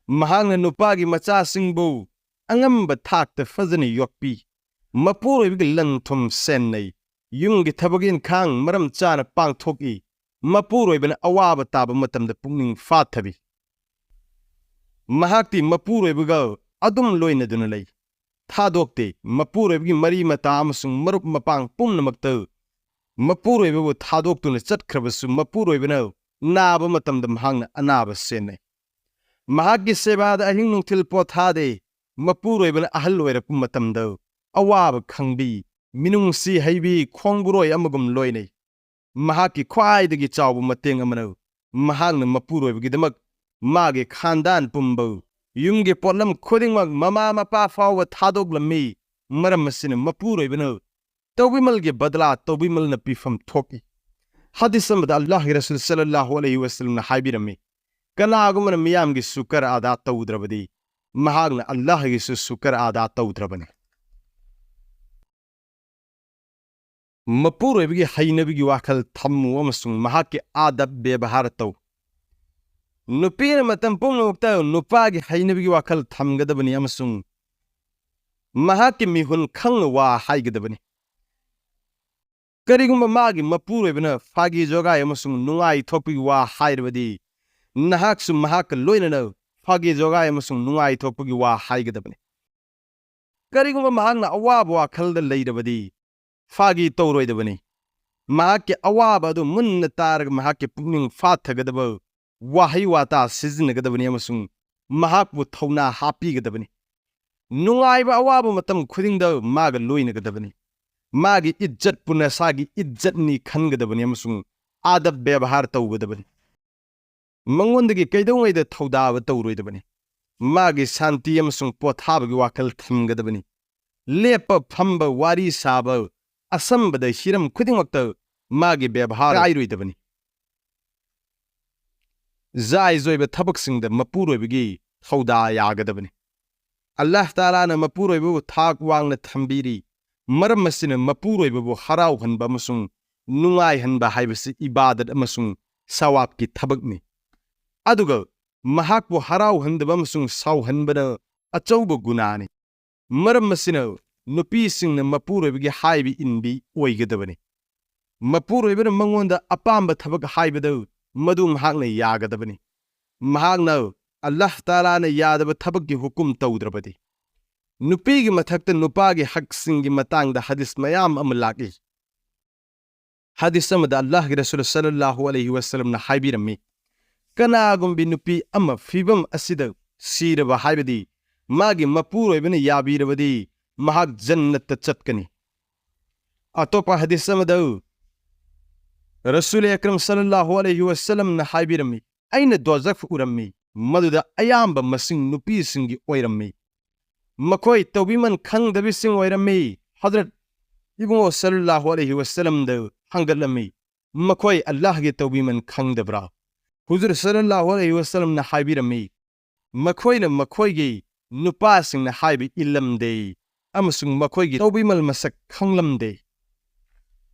ꯃꯍꯥꯛꯅ ꯅꯨꯄꯥꯒꯤ ꯃꯆꯥꯁꯤꯡꯕꯨ ꯑꯉꯝꯕ ꯊꯥꯛꯇ ꯐꯖꯅ ꯌꯣꯛꯄꯤ꯫ ꯃꯄꯨꯔꯣꯏꯕꯒꯤ ꯂꯟ ꯊꯨꯝ ꯁꯦꯟꯅꯩ꯫ ꯌꯨꯝꯒꯤ ꯊꯕꯛ ꯏꯟꯈꯥꯡ ꯃꯔꯝ ꯆꯥꯅ ꯄꯥꯡꯊꯣꯛꯏ꯫ ꯃꯄꯨꯔꯣꯏꯕꯅ ꯑꯋꯥꯕ ꯇꯥꯕ ꯃꯇꯝꯗ ꯄꯨꯛꯅꯤꯡ ꯐꯥꯊꯕꯤ꯫ ꯃꯍꯥꯛꯇꯤ ꯃꯄꯨꯔꯣꯏꯕꯒ ꯑꯗꯨꯝ ꯂꯣꯏꯅꯗꯨꯅ ꯂꯩ꯫ ꯊꯥꯗꯣꯛꯇꯦ꯫ ꯃꯄꯨꯔꯣꯏꯕꯒꯤ ꯃꯔꯤ ꯃꯇꯥ ꯑꯃꯁꯨꯡ ꯃꯔꯨꯞ ꯃꯄꯥꯡ ꯄꯨꯝꯅꯃꯛꯇ ꯃꯄꯨꯔꯣꯏꯕꯕꯨ ꯊꯥꯗꯣꯛꯇꯨꯅ ꯆꯠꯈ꯭ꯔꯕꯁꯨ, ꯃꯄꯨꯔꯣꯏꯕꯅ ꯅꯥꯕ ꯃꯇꯝꯗ ꯃꯍꯥꯛꯅ ꯑꯅꯥꯕ ꯁꯦꯟꯅꯩ꯫ ꯃꯍꯥꯛꯀꯤ ꯁꯦꯕꯥꯗ ꯑꯍꯤꯡ ꯅꯨꯡꯊꯤꯜ ꯄꯣꯊꯥꯗꯦ꯫ ꯃꯄꯨꯔꯣꯏꯕꯅ ꯑꯍꯜ ꯑꯣꯏꯔꯛꯄ ꯃꯇꯝꯗ ꯑꯋꯥꯕ ꯈꯪꯕꯤ, ꯃꯤꯅꯨꯡꯁꯤ ꯍꯩꯕꯤ ꯈꯣꯡꯕꯨꯔꯣꯏ ꯑꯃꯒꯨꯝ ꯂꯣꯏꯅꯩ꯫ ꯃꯍꯥꯛꯀꯤ ꯈ꯭ꯋꯥꯏꯗꯒꯤ ꯆꯥꯎꯕ ꯃꯇꯦꯡ ꯑꯃꯅ ꯃꯍꯥꯛꯅ ꯃꯄꯨꯔꯣꯏꯕꯒꯤꯗꯃꯛ ꯃꯥꯒꯤ ꯈꯥꯟꯗꯥꯟ ꯄꯨꯝꯕ, ꯌꯨꯝꯒꯤ ꯄꯣꯠꯂꯝ ꯈꯨꯗꯤꯡꯃꯛ, ꯃꯃꯥ ꯃꯄꯥ ꯐꯥꯎꯕ ꯊꯥꯗꯣꯛꯂꯝꯃꯤ꯫ ꯃꯔꯝ ꯑꯁꯤꯅ ꯃꯄꯨꯔꯣꯏꯕꯅ ꯇꯧꯕꯤꯃꯜꯒꯤ ꯕꯗꯂꯥ ꯇꯧꯕꯤꯃꯜꯅ ꯄꯤꯐꯝ ꯊꯣꯛꯏ꯫ ꯍꯗꯤꯁ ꯑꯃꯗ ꯑꯜꯂꯥꯍꯒꯤ ꯔꯁꯨꯜ ꯁꯜꯂꯜꯂꯥꯍꯨ ꯑꯂꯩꯍꯤ ꯋꯁꯜꯂꯝꯅ ꯍꯥꯏꯕꯤꯔꯝꯃꯤ, "ꯀꯅꯥꯒꯨꯝꯕꯅ ꯃꯤꯌꯥꯝꯒꯤ ꯁꯨꯀꯔ ꯑꯗꯥ ꯇꯧꯗ꯭ꯔꯕꯗꯤ, ꯃꯍꯥꯛꯅ ꯑꯜꯂꯥꯍꯒꯤꯁꯨ ꯁꯨꯀꯔ ꯑꯗꯥ ꯇꯧꯗ꯭ꯔꯕꯅꯤ"꯫ ꯃꯄꯨꯔꯣꯏꯕꯒꯤ ꯍꯩꯅꯕꯤꯒꯤ ꯋꯥꯈꯜ ꯊꯝꯃꯨ ꯑꯃꯁꯨꯡ ꯃꯍꯥꯛꯀꯤ ꯑꯥꯗꯕ ꯕꯦꯕꯍꯥꯔ ꯇꯧ꯫ ꯅꯨꯄꯤꯅ ꯃꯇꯝ ꯄꯨꯝꯅꯃꯛꯇ ꯅꯨꯄꯥꯒꯤ ꯍꯩꯅꯕꯤꯒꯤ ꯋꯥꯈꯜ ꯊꯝꯒꯗꯕꯅꯤ ꯑꯃꯁꯨꯡ ꯃꯍꯥꯛꯀꯤ ꯃꯤꯍꯨꯟ ꯈꯪꯅ ꯋꯥ ꯍꯥꯏꯒꯗꯕꯅꯤ꯫ ꯀꯔꯤꯒꯨꯝꯕ ꯃꯥꯒꯤ ꯃꯄꯨꯔꯣꯏꯕꯅ ꯐꯥꯒꯤ ꯖꯣꯒꯥꯏ ꯑꯃꯁꯨꯡ ꯅꯨꯡꯉꯥꯏꯊꯣꯛꯄꯒꯤ ꯋꯥ ꯍꯥꯏꯔꯕꯗꯤ, ꯅꯍꯥꯛꯁꯨ ꯃꯍꯥꯛꯀ ꯂꯣꯏꯅꯅ ꯐꯥꯒꯤ ꯖꯣꯒꯥꯏ ꯑꯃꯁꯨꯡ ꯅꯨꯡꯉꯥꯏꯊꯣꯛꯄꯒꯤ ꯋꯥ ꯍꯥꯏꯒꯗꯕꯅꯤ꯫ ꯀꯔꯤꯒꯨꯝꯕ ꯃꯍꯥꯛꯅ ꯑꯋꯥꯕ ꯋꯥꯈꯜꯗ ꯂꯩꯔꯕꯗꯤ, ꯐꯥꯒꯤ ꯇꯧꯔꯣꯏꯗꯕꯅꯤ꯫ ꯃꯍꯥꯛꯀꯤ ꯑꯋꯥꯕ ꯑꯗꯨ ꯃꯨꯟꯅ ꯇꯥꯔꯒ ꯃꯍꯥꯛꯀꯤ ꯄꯨꯛꯅꯤꯡ ꯐꯥꯊꯒꯗꯕ ꯋꯥꯍꯩ ꯋꯥꯇꯥ ꯁꯤꯖꯤꯟꯅꯒꯗꯕꯅꯤ ꯑꯃꯁꯨꯡ ꯃꯍꯥꯛꯄꯨ ꯊꯧꯅꯥ ꯍꯥꯞꯄꯤꯒꯗꯕꯅꯤ꯫ ꯅꯨꯡꯉꯥꯏꯕ ꯑꯋꯥꯕ ꯃꯇꯝ ꯈꯨꯗꯤꯡꯗ ꯃꯥꯒ ꯂꯣꯏꯅꯒꯗꯕꯅꯤ꯫ ꯃꯥꯒꯤ ꯏꯖꯠꯄꯨ ꯅꯁꯥꯒꯤ ꯏꯖꯠꯅꯤ ꯈꯟꯒꯗꯕꯅꯤ ꯑꯃꯁꯨꯡ ꯑꯥꯗꯕ ꯕꯦꯕꯍꯥꯔ ꯇꯧꯒꯗꯕꯅꯤ꯫ ꯃꯉꯣꯟꯗꯒꯤ ꯀꯩꯗꯧꯉꯩꯗ ꯊꯧꯗꯥꯕ ꯇꯧꯔꯣꯏꯗꯕꯅꯤ꯫ ꯃꯥꯒꯤ ꯁꯥꯟꯇꯤ ꯑꯃꯁꯨꯡ ꯄꯣꯊꯥꯕꯒꯤ ꯋꯥꯈꯜ ꯊꯝꯒꯗꯕꯅꯤ꯫ ꯂꯦꯞꯄ ꯐꯝꯕ, ꯋꯥꯔꯤ ꯁꯥꯕ, ꯑꯁꯝꯕꯗ ꯍꯤꯔꯝ ꯈꯨꯗꯤꯡꯃꯛꯇ ꯃꯥꯒꯤ ꯕꯦꯕꯍꯥꯔ ꯀꯥꯏꯔꯣꯏꯗꯕꯅꯤ꯫ ꯖꯥꯏꯖ ꯑꯣꯏꯕ ꯊꯕꯛꯁꯤꯡꯗ ꯃꯄꯨꯔꯣꯏꯕꯒꯤ ꯊꯧꯗꯥ ꯌꯥꯒꯗꯕꯅꯤ꯫ ꯑꯜꯂꯥꯍ ꯇꯥꯂꯥꯅ ꯃꯄꯨꯔꯣꯏꯕꯕꯨ ꯊꯥꯛ ꯋꯥꯡꯅ ꯊꯝꯕꯤꯔꯤ꯫ ꯃꯔꯝ ꯑꯁꯤꯅ ꯃꯄꯨꯔꯣꯏꯕꯕꯨ ꯍꯔꯥꯎꯍꯟꯕ ꯑꯃꯁꯨꯡ ꯅꯨꯡꯉꯥꯏꯍꯟꯕ ꯍꯥꯏꯕꯁꯤ ꯏꯕꯥꯗꯠ ꯑꯃꯁꯨꯡ ꯁꯋꯥꯕꯀꯤ ꯊꯕꯛꯅꯤ꯫ ꯑꯗꯨꯒ ꯃꯍꯥꯛꯄꯨ ꯍꯔꯥꯎꯍꯟꯗꯕ ꯑꯃꯁꯨꯡ ꯁꯥꯎꯍꯟꯕꯅ ꯑꯆꯧꯕ ꯒꯨꯅꯥꯅꯤ꯫ ꯃꯔꯝ ꯑꯁꯤꯅ ꯅꯨꯄꯤꯁꯤꯡꯅ ꯃꯄꯨꯔꯣꯏꯕꯒꯤ ꯍꯥꯏꯕ ꯏꯟꯕꯤ ꯑꯣꯏꯒꯗꯕꯅꯤ꯫ ꯃꯄꯨꯔꯣꯏꯕꯅ ꯃꯉꯣꯟꯗ ꯑꯄꯥꯝꯕ ꯊꯕꯛ ꯍꯥꯏꯕꯗꯨ ꯃꯗꯨ ꯃꯍꯥꯛꯅ ꯌꯥꯒꯗꯕꯅꯤ꯫ ꯃꯍꯥꯛꯅ ꯑꯜꯂꯥꯍ ꯇꯥꯂꯥꯅ ꯌꯥꯗꯕ ꯊꯕꯛꯀꯤ ꯍꯨꯀꯨꯝ ꯇꯧꯗ꯭ꯔꯕꯗꯤ꯫ ꯅꯨꯄꯤꯒꯤ ꯃꯊꯛꯇ ꯅꯨꯄꯥꯒꯤ ꯍꯛꯁꯤꯡꯒꯤ ꯃꯇꯥꯡꯗ ꯍꯗꯤꯁ ꯃꯌꯥꯝ ꯑꯃ ꯂꯥꯛꯏ꯫ ꯍꯗꯤꯁ ꯑꯃꯗ ꯑꯜꯂꯥꯍꯒꯤ ꯔꯁꯨꯜ ꯁꯜꯂꯜꯂꯥꯍꯨ ꯑꯂꯩꯍꯤ ꯋꯁꯜꯂꯝꯅ ꯍꯥꯏꯕꯤꯔꯝꯃꯤ, "ꯀꯅꯥꯒꯨꯝꯕꯤ ꯅꯨꯄꯤ ꯑꯃ ꯐꯤꯕꯝ ꯑꯁꯤꯗ ꯁꯤꯔꯕ ꯍꯥꯏꯕꯗꯤ ꯃꯥꯒꯤ ꯃꯄꯨꯔꯣꯏꯕꯅ ꯌꯥꯕꯤꯔꯕꯗꯤ ꯃꯍꯥꯛ ꯖꯟꯅꯠꯇ ꯆꯠꯀꯅꯤ"꯫ ꯑꯇꯣꯞꯄ ꯍꯗꯤꯁ ꯑꯃꯗ ꯔꯁꯨꯜ ꯑꯀꯔꯝ ꯁꯜꯂꯜꯂꯥꯍꯨ ꯑꯂꯩꯍꯤ ꯋꯁꯜꯂꯝꯅ ꯍꯥꯏꯕꯤꯔꯝꯃꯤ, "ꯑꯩꯅ ꯗꯣꯖꯈ ꯎꯔꯝꯃꯤ, ꯃꯗꯨꯗ ꯑꯌꯥꯝꯕ ꯃꯁꯤꯡ ꯅꯨꯄꯤꯁꯤꯡꯒꯤ ꯑꯣꯏꯔꯝꯃꯤ꯫ ꯃꯈꯣꯏ ꯇꯧꯕꯤꯃꯟ ꯈꯪꯗꯕꯤꯁꯤꯡ ꯑꯣꯏꯔꯝꯃꯤ"꯫ ꯍꯖꯔꯠ ꯏꯕꯨꯡꯉꯣ ꯁꯜꯂꯜꯂꯥꯍꯨ ꯑꯂꯩꯍꯤ ꯋꯁꯜꯂꯝꯗ ꯍꯪꯒꯠꯂꯝꯃꯤ, "ꯃꯈꯣꯏ ꯑꯜꯂꯥꯍꯒꯤ ꯇꯧꯕꯤꯃꯟ ꯈꯪꯗꯕ꯭ꯔꯥ?" ꯍꯨꯖꯨꯔ ꯁꯜꯂꯜꯂꯥꯍꯨ ꯑꯂꯩꯍꯤ ꯋꯁꯜꯂꯝꯅ ꯍꯥꯏꯕꯤꯔꯝꯃꯤ, "ꯃꯈꯣꯏꯅ ꯃꯈꯣꯏꯒꯤ ꯅꯨꯄꯥꯁꯤꯡꯅ ꯍꯥꯏꯕ ꯏꯜꯂꯝꯗꯦ ꯑꯃꯁꯨꯡ ꯃꯈꯣꯏꯒꯤ ꯇꯧꯕꯤꯃꯜ ꯃꯁꯛ ꯈꯪꯂꯝꯗꯦ"꯫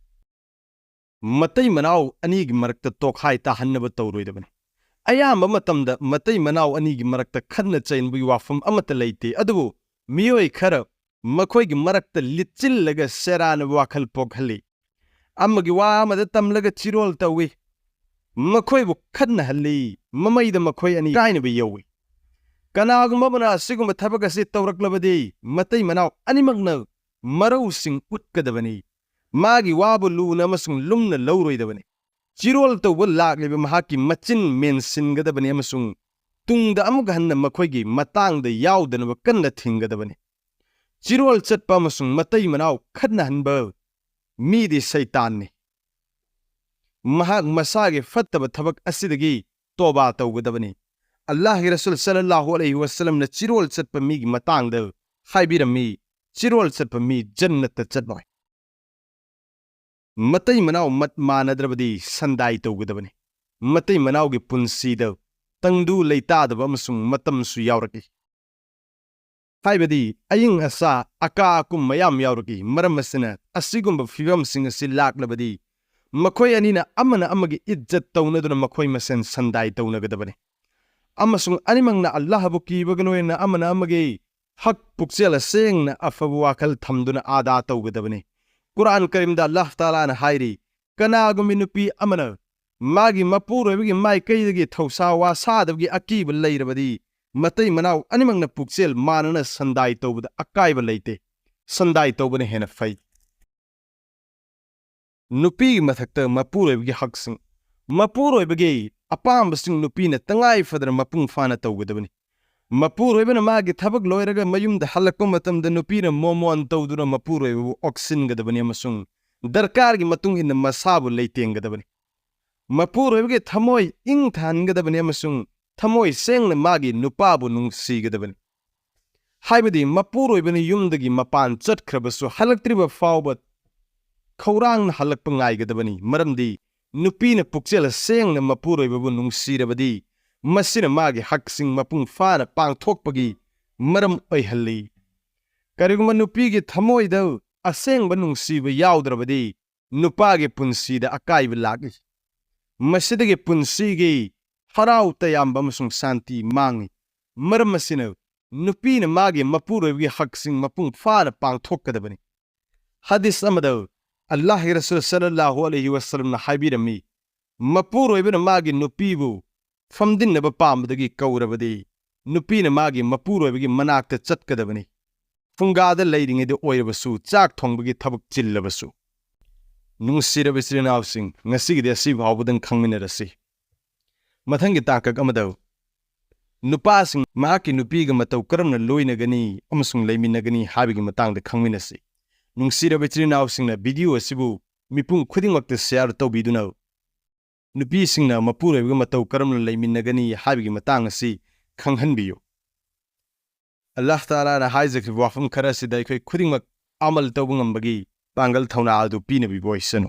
ꯃꯇꯩ ꯃꯅꯥꯎ ꯑꯅꯤꯒꯤ ꯃꯔꯛꯇ ꯇꯣꯈꯥꯏ ꯇꯥꯍꯟꯅꯕ ꯇꯧꯔꯣꯏꯗꯕꯅꯤ꯫ ꯑꯌꯥꯝꯕ ꯃꯇꯝꯗ ꯃꯇꯩ ꯃꯅꯥꯎ ꯑꯅꯤꯒꯤ ꯃꯔꯛꯇ ꯈꯠꯅ ꯆꯩꯅꯕꯒꯤ ꯋꯥꯐꯝ ꯑꯃꯠꯇ ꯂꯩꯇꯦ, ꯑꯗꯨꯕꯨ ꯃꯤꯑꯣꯏ ꯈꯔ ꯃꯈꯣꯏꯒꯤ ꯃꯔꯛꯇ ꯂꯤꯠꯆꯤꯜꯂꯒ ꯁꯦꯔꯥꯟꯅꯕ ꯋꯥꯈꯜ ꯄꯣꯛꯍꯜꯂꯤ꯫ ꯑꯃꯒꯤ ꯋꯥ ꯑꯃꯗ ꯇꯝꯂꯒ ꯆꯤꯔꯣꯜ ꯇꯧꯏ꯫ ꯃꯈꯣꯏꯕꯨ ꯈꯠꯅꯍꯜꯂꯤ꯫ ꯃꯃꯩꯗ ꯃꯈꯣꯏ ꯑꯅꯤ ꯀꯥꯏꯅꯕ ꯌꯧꯏ꯫ ꯀꯅꯥꯒꯨꯝꯕ ꯑꯃꯅ ꯑꯁꯤꯒꯨꯝꯕ ꯊꯕꯛ ꯑꯁꯤ ꯇꯧꯔꯛꯂꯕꯗꯤ, ꯃꯇꯩ ꯃꯅꯥꯎ ꯑꯅꯤꯃꯛꯅ ꯃꯔꯧꯁꯤꯡ ꯎꯠꯀꯗꯕꯅꯤ꯫ ꯃꯥꯒꯤ ꯋꯥꯕꯨ ꯂꯨꯅ ꯑꯃꯁꯨꯡ ꯂꯨꯝꯅ ꯂꯧꯔꯣꯏꯗꯕꯅꯤ꯫ ꯆꯤꯔꯣꯜ ꯇꯧꯕ ꯂꯥꯛꯂꯤꯕ ꯃꯍꯥꯛꯀꯤ ꯃꯆꯤꯟ ꯃꯦꯟꯁꯤꯟꯒꯗꯕꯅꯤ ꯑꯃꯁꯨꯡ ꯇꯨꯡꯗ ꯑꯃꯨꯛ ꯍꯟꯅ ꯃꯈꯣꯏꯒꯤ ꯃꯇꯥꯡꯗ ꯌꯥꯎꯗꯅꯕ ꯀꯟꯅ ꯊꯤꯡꯒꯗꯕꯅꯤ꯫ ꯆꯤꯔꯣꯜ ꯆꯠꯄ ꯑꯃꯁꯨꯡ ꯃꯇꯩ ꯃꯅꯥꯎ ꯈꯠꯅꯍꯟꯕ ꯃꯤꯗꯤ ꯁꯩꯇꯥꯟꯅꯤ꯫ ꯃꯍꯥꯛ ꯃꯁꯥꯒꯤ ꯐꯠꯇꯕ ꯊꯕꯛ ꯑꯁꯤꯗꯒꯤ ꯇꯣꯕꯥ ꯇꯧꯒꯗꯕꯅꯤ꯫ ꯑꯜꯂꯥꯍꯒꯤ ꯔꯁꯨꯜ ꯁꯜꯂꯜꯂꯥꯍꯨ ꯑꯂꯩꯍꯤ ꯋꯁꯜꯂꯝꯅ ꯆꯤꯔꯣꯜ ꯆꯠꯄ ꯃꯤꯒꯤ ꯃꯇꯥꯡꯗ ꯍꯥꯏꯕꯤꯔꯝꯃꯤ, "ꯆꯤꯔꯣꯜ ꯆꯠꯄ ꯃꯤ ꯖꯟꯅꯠꯇ ꯆꯠꯂꯣꯏ"꯫ ꯃꯇꯩ ꯃꯅꯥꯎ ꯃꯠ ꯃꯥꯟꯅꯗ꯭ꯔꯕꯗꯤ ꯁꯟꯗꯥꯏ ꯇꯧꯒꯗꯕꯅꯤ꯫ ꯃꯇꯩ ꯃꯅꯥꯎꯒꯤ ꯄꯨꯟꯁꯤꯗ ꯇꯪꯗꯨ ꯂꯩꯇꯥꯗꯕ ꯑꯃꯁꯨꯡ ꯃꯇꯝꯁꯨ ꯌꯥꯎꯔꯛꯏ꯫ ꯍꯥꯏꯕꯗꯤ ꯑꯏꯪ ꯑꯁꯥ, ꯑꯀꯥ ꯑꯀꯨꯝ ꯃꯌꯥꯝ ꯌꯥꯎꯔꯛꯏ꯫ ꯃꯔꯝ ꯑꯁꯤꯅ, ꯑꯁꯤꯒꯨꯝꯕ ꯐꯤꯕꯝꯁꯤꯡ ꯑꯁꯤ ꯂꯥꯛꯂꯕꯗꯤ, ꯃꯈꯣꯏ ꯑꯅꯤꯅ ꯑꯃꯅ ꯑꯃꯒꯤ ꯏꯖꯠ ꯇꯧꯅꯗꯨꯅ ꯃꯈꯣꯏ ꯃꯁꯦꯟ ꯁꯟꯗꯥꯏ ꯇꯧꯅꯒꯗꯕꯅꯤ꯫ ꯑꯃꯁꯨꯡ ꯑꯅꯤꯃꯛꯅ ꯑꯜꯂꯥꯍꯕꯨ ꯀꯤꯕꯒ ꯂꯣꯏꯅꯅ ꯑꯃꯅ ꯑꯃꯒꯤ ꯍꯛ ꯄꯨꯛꯆꯦꯜ ꯑꯁꯦꯡꯅ ꯑꯐꯕ ꯋꯥꯈꯜ ꯊꯝꯗꯨꯅ ꯑꯗꯥ ꯇꯧꯒꯗꯕꯅꯤ꯫ ꯀꯨꯔꯥꯟ ꯀꯔꯤꯝꯗ ꯑꯜꯂꯥꯍ ꯇꯥꯂꯥꯅ ꯍꯥꯏꯔꯤ, "ꯀꯅꯥꯒꯨꯝꯕꯤ ꯅꯨꯄꯤ ꯑꯃꯅ ꯃꯥꯒꯤ ꯃꯄꯨꯔꯣꯏꯕꯒꯤ ꯃꯥꯏꯀꯩꯗꯒꯤ ꯊꯧꯁꯥ ꯋꯥꯁꯥꯗꯕꯒꯤ ꯑꯀꯤꯕ ꯂꯩꯔꯕꯗꯤ, ꯃꯇꯩ ꯃꯅꯥꯎ ꯑꯅꯤꯃꯛꯅ ꯄꯨꯛꯆꯦꯜ ꯃꯥꯟꯅꯅ ꯁꯟꯗꯥꯏ ꯇꯧꯕꯗ ꯑꯀꯥꯏꯕ ꯂꯩꯇꯦ꯫ ꯁꯟꯗꯥꯏ ꯇꯧꯕꯅ ꯍꯦꯟꯅ ꯐꯩ"꯫ ꯅꯨꯄꯤꯒꯤ ꯃꯊꯛꯇ ꯃꯄꯨꯔꯣꯏꯕꯒꯤ ꯍꯛꯁꯤꯡ꯫ ꯃꯄꯨꯔꯣꯏꯕꯒꯤ ꯑꯄꯥꯝꯕꯁꯤꯡ ꯅꯨꯄꯤꯅ ꯇꯉꯥꯏ ꯐꯗꯅ ꯃꯄꯨꯡ ꯐꯥꯅ ꯇꯧꯒꯗꯕꯅꯤ꯫ ꯃꯄꯨꯔꯣꯏꯕꯅ ꯃꯥꯒꯤ ꯊꯕꯛ ꯂꯣꯏꯔꯒ ꯃꯌꯨꯝꯗ ꯍꯜꯂꯛꯄ ꯃꯇꯝꯗ ꯅꯨꯄꯤꯅ ꯃꯣꯃꯣꯟ ꯇꯧꯗꯨꯅ ꯃꯄꯨꯔꯣꯏꯕꯕꯨ ꯑꯣꯛꯁꯤꯟꯒꯗꯕꯅꯤ ꯑꯃꯁꯨꯡ ꯗꯔꯀꯥꯔꯒꯤ ꯃꯇꯨꯡ ꯏꯟꯅ ꯃꯁꯥꯕꯨ ꯂꯩꯇꯦꯡꯒꯗꯕꯅꯤ꯫ ꯃꯄꯨꯔꯣꯏꯕꯒꯤ ꯊꯃꯣꯏ ꯏꯪꯊꯍꯟꯒꯗꯕꯅꯤ ꯑꯃꯁꯨꯡ ꯊꯃꯣꯏ ꯁꯦꯡꯅ ꯃꯥꯒꯤ ꯅꯨꯄꯥꯕꯨ ꯅꯨꯡꯁꯤꯒꯗꯕꯅꯤ꯫ ꯍꯥꯏꯕꯗꯤ ꯃꯄꯨꯔꯣꯏꯕꯅ ꯌꯨꯝꯗꯒꯤ ꯃꯄꯥꯟ ꯆꯠꯈ꯭ꯔꯕꯁꯨ ꯍꯜꯂꯛꯇ꯭ꯔꯤꯕ ꯐꯥꯎꯕ ꯈꯧꯔꯥꯡꯅ ꯍꯜꯂꯛꯄ ꯉꯥꯏꯒꯗꯕꯅꯤ, ꯃꯔꯝꯗꯤ ꯅꯨꯄꯤꯅ ꯄꯨꯛꯆꯦꯜ ꯁꯦꯡꯅ ꯃꯄꯨꯔꯣꯏꯕꯕꯨ ꯅꯨꯡꯁꯤꯔꯕꯗꯤ ꯃꯁꯤꯅ ꯃꯥꯒꯤ ꯍꯛꯁꯤꯡ ꯃꯄꯨꯡ ꯐꯥꯅ ꯄꯥꯡꯊꯣꯛꯄꯒꯤ ꯃꯔꯝ ꯑꯣꯏꯍꯜꯂꯤ꯫ ꯀꯔꯤꯒꯨꯝꯕ ꯅꯨꯄꯤꯒꯤ ꯊꯃꯣꯏꯗ ꯑꯁꯦꯡꯕ ꯅꯨꯡꯁꯤꯕ ꯌꯥꯎꯗ꯭ꯔꯕꯗꯤ ꯅꯨꯄꯥꯒꯤ ꯄꯨꯟꯁꯤꯗ ꯑꯀꯥꯏꯕ ꯂꯥꯛꯏ꯫ ꯃꯁꯤꯗꯒꯤ ꯄꯨꯟꯁꯤꯒꯤ ꯍꯔꯥꯎ ꯇꯌꯥꯝꯕ ꯑꯃꯁꯨꯡ ꯁꯥꯟꯇꯤ ꯃꯥꯡꯏ꯫ ꯃꯔꯝ ꯑꯁꯤꯅ ꯅꯨꯄꯤꯅ ꯃꯥꯒꯤ ꯃꯄꯨꯔꯣꯏꯕꯒꯤ ꯍꯛꯁꯤꯡ ꯃꯄꯨꯡ ꯐꯥꯅ ꯄꯥꯡꯊꯣꯛꯀꯗꯕꯅꯤ꯫ ꯍꯗꯤꯁ ꯑꯃꯗ ꯑꯜꯂꯥꯍꯒꯤ ꯔꯁꯨꯜ ꯁꯜꯂꯜꯂꯥꯍꯨ ꯑꯂꯩꯍꯤ ꯋꯁꯜꯂꯝꯅ ꯍꯥꯏꯕꯤꯔꯝꯃꯤ, "ꯃꯄꯨꯔꯣꯏꯕꯅ ꯃꯥꯒꯤ ꯅꯨꯄꯤꯕꯨ ꯐꯝꯗꯤꯟꯅꯕ ꯄꯥꯝꯕꯗꯒꯤ ꯀꯧꯔꯕꯗꯤ ꯅꯨꯄꯤꯅ ꯃꯥꯒꯤ ꯃꯄꯨꯔꯣꯏꯕꯒꯤ ꯃꯅꯥꯛꯇ ꯆꯠꯀꯗꯕꯅꯤ, ꯐꯨꯡꯒꯥꯗ ꯂꯩꯔꯤꯉꯩꯗ ꯑꯣꯏꯔꯕꯁꯨ, ꯆꯥꯛ ꯊꯣꯡꯕꯒꯤ ꯊꯕꯛ ꯆꯤꯜꯂꯕꯁꯨ"꯫ ꯅꯨꯡꯁꯤꯔꯕ ꯏꯆꯤꯜ ꯏꯅꯥꯎꯁꯤꯡ, ꯉꯁꯤꯒꯤꯗꯤ ꯑꯁꯤ ꯐꯥꯎꯕꯗꯪ ꯈꯪꯃꯤꯟꯅꯔꯁꯤ꯫ ꯃꯊꯪꯒꯤ ꯇꯥꯡꯀꯛ ꯑꯃꯗ ꯅꯨꯄꯥꯁꯤꯡ ꯃꯍꯥꯛꯀꯤ ꯅꯨꯄꯤꯒ ꯃꯇꯧ ꯀꯔꯝꯅ ꯂꯣꯏꯅꯒꯅꯤ ꯑꯃꯁꯨꯡ ꯂꯩꯃꯤꯟꯅꯒꯅꯤ ꯍꯥꯏꯕꯒꯤ ꯃꯇꯥꯡꯗ ꯈꯪꯃꯤꯟꯅꯁꯤ꯫ ꯅꯨꯡꯁꯤꯔꯕ ꯏꯆꯤꯜ ꯏꯅꯥꯎꯁꯤꯡꯅ ꯚꯤꯗꯤꯑꯣ ꯑꯁꯤꯕꯨ ꯃꯤꯄꯨꯝ ꯈꯨꯗꯤꯡꯃꯛꯇ ꯁꯦꯌꯔ ꯇꯧꯕꯤꯗꯨꯅ ꯅꯨꯄꯤꯁꯤꯡꯅ ꯃꯄꯨꯔꯣꯏꯕꯒ ꯃꯇꯧ ꯀꯔꯝꯅ ꯂꯩꯃꯤꯟꯅꯒꯅꯤ ꯍꯥꯏꯕꯒꯤ ꯃꯇꯥꯡ ꯑꯁꯤ ꯈꯪꯍꯟꯕꯤꯌꯨ꯫ ꯑꯜꯂꯥꯍ ꯇꯥꯂꯥꯅ ꯍꯥꯏꯖꯈꯤꯕ ꯋꯥꯐꯝ ꯈꯔ ꯑꯁꯤꯗ ꯑꯩꯈꯣꯏ ꯈꯨꯗꯤꯡꯃꯛ ꯑꯃꯜ ꯇꯧꯕ ꯉꯝꯕꯒꯤ ꯄꯥꯡꯒꯜ ꯊꯧꯅꯥ ꯑꯗꯨ ꯄꯤꯅꯕꯤꯕ ꯑꯣꯏꯁꯅꯨ꯫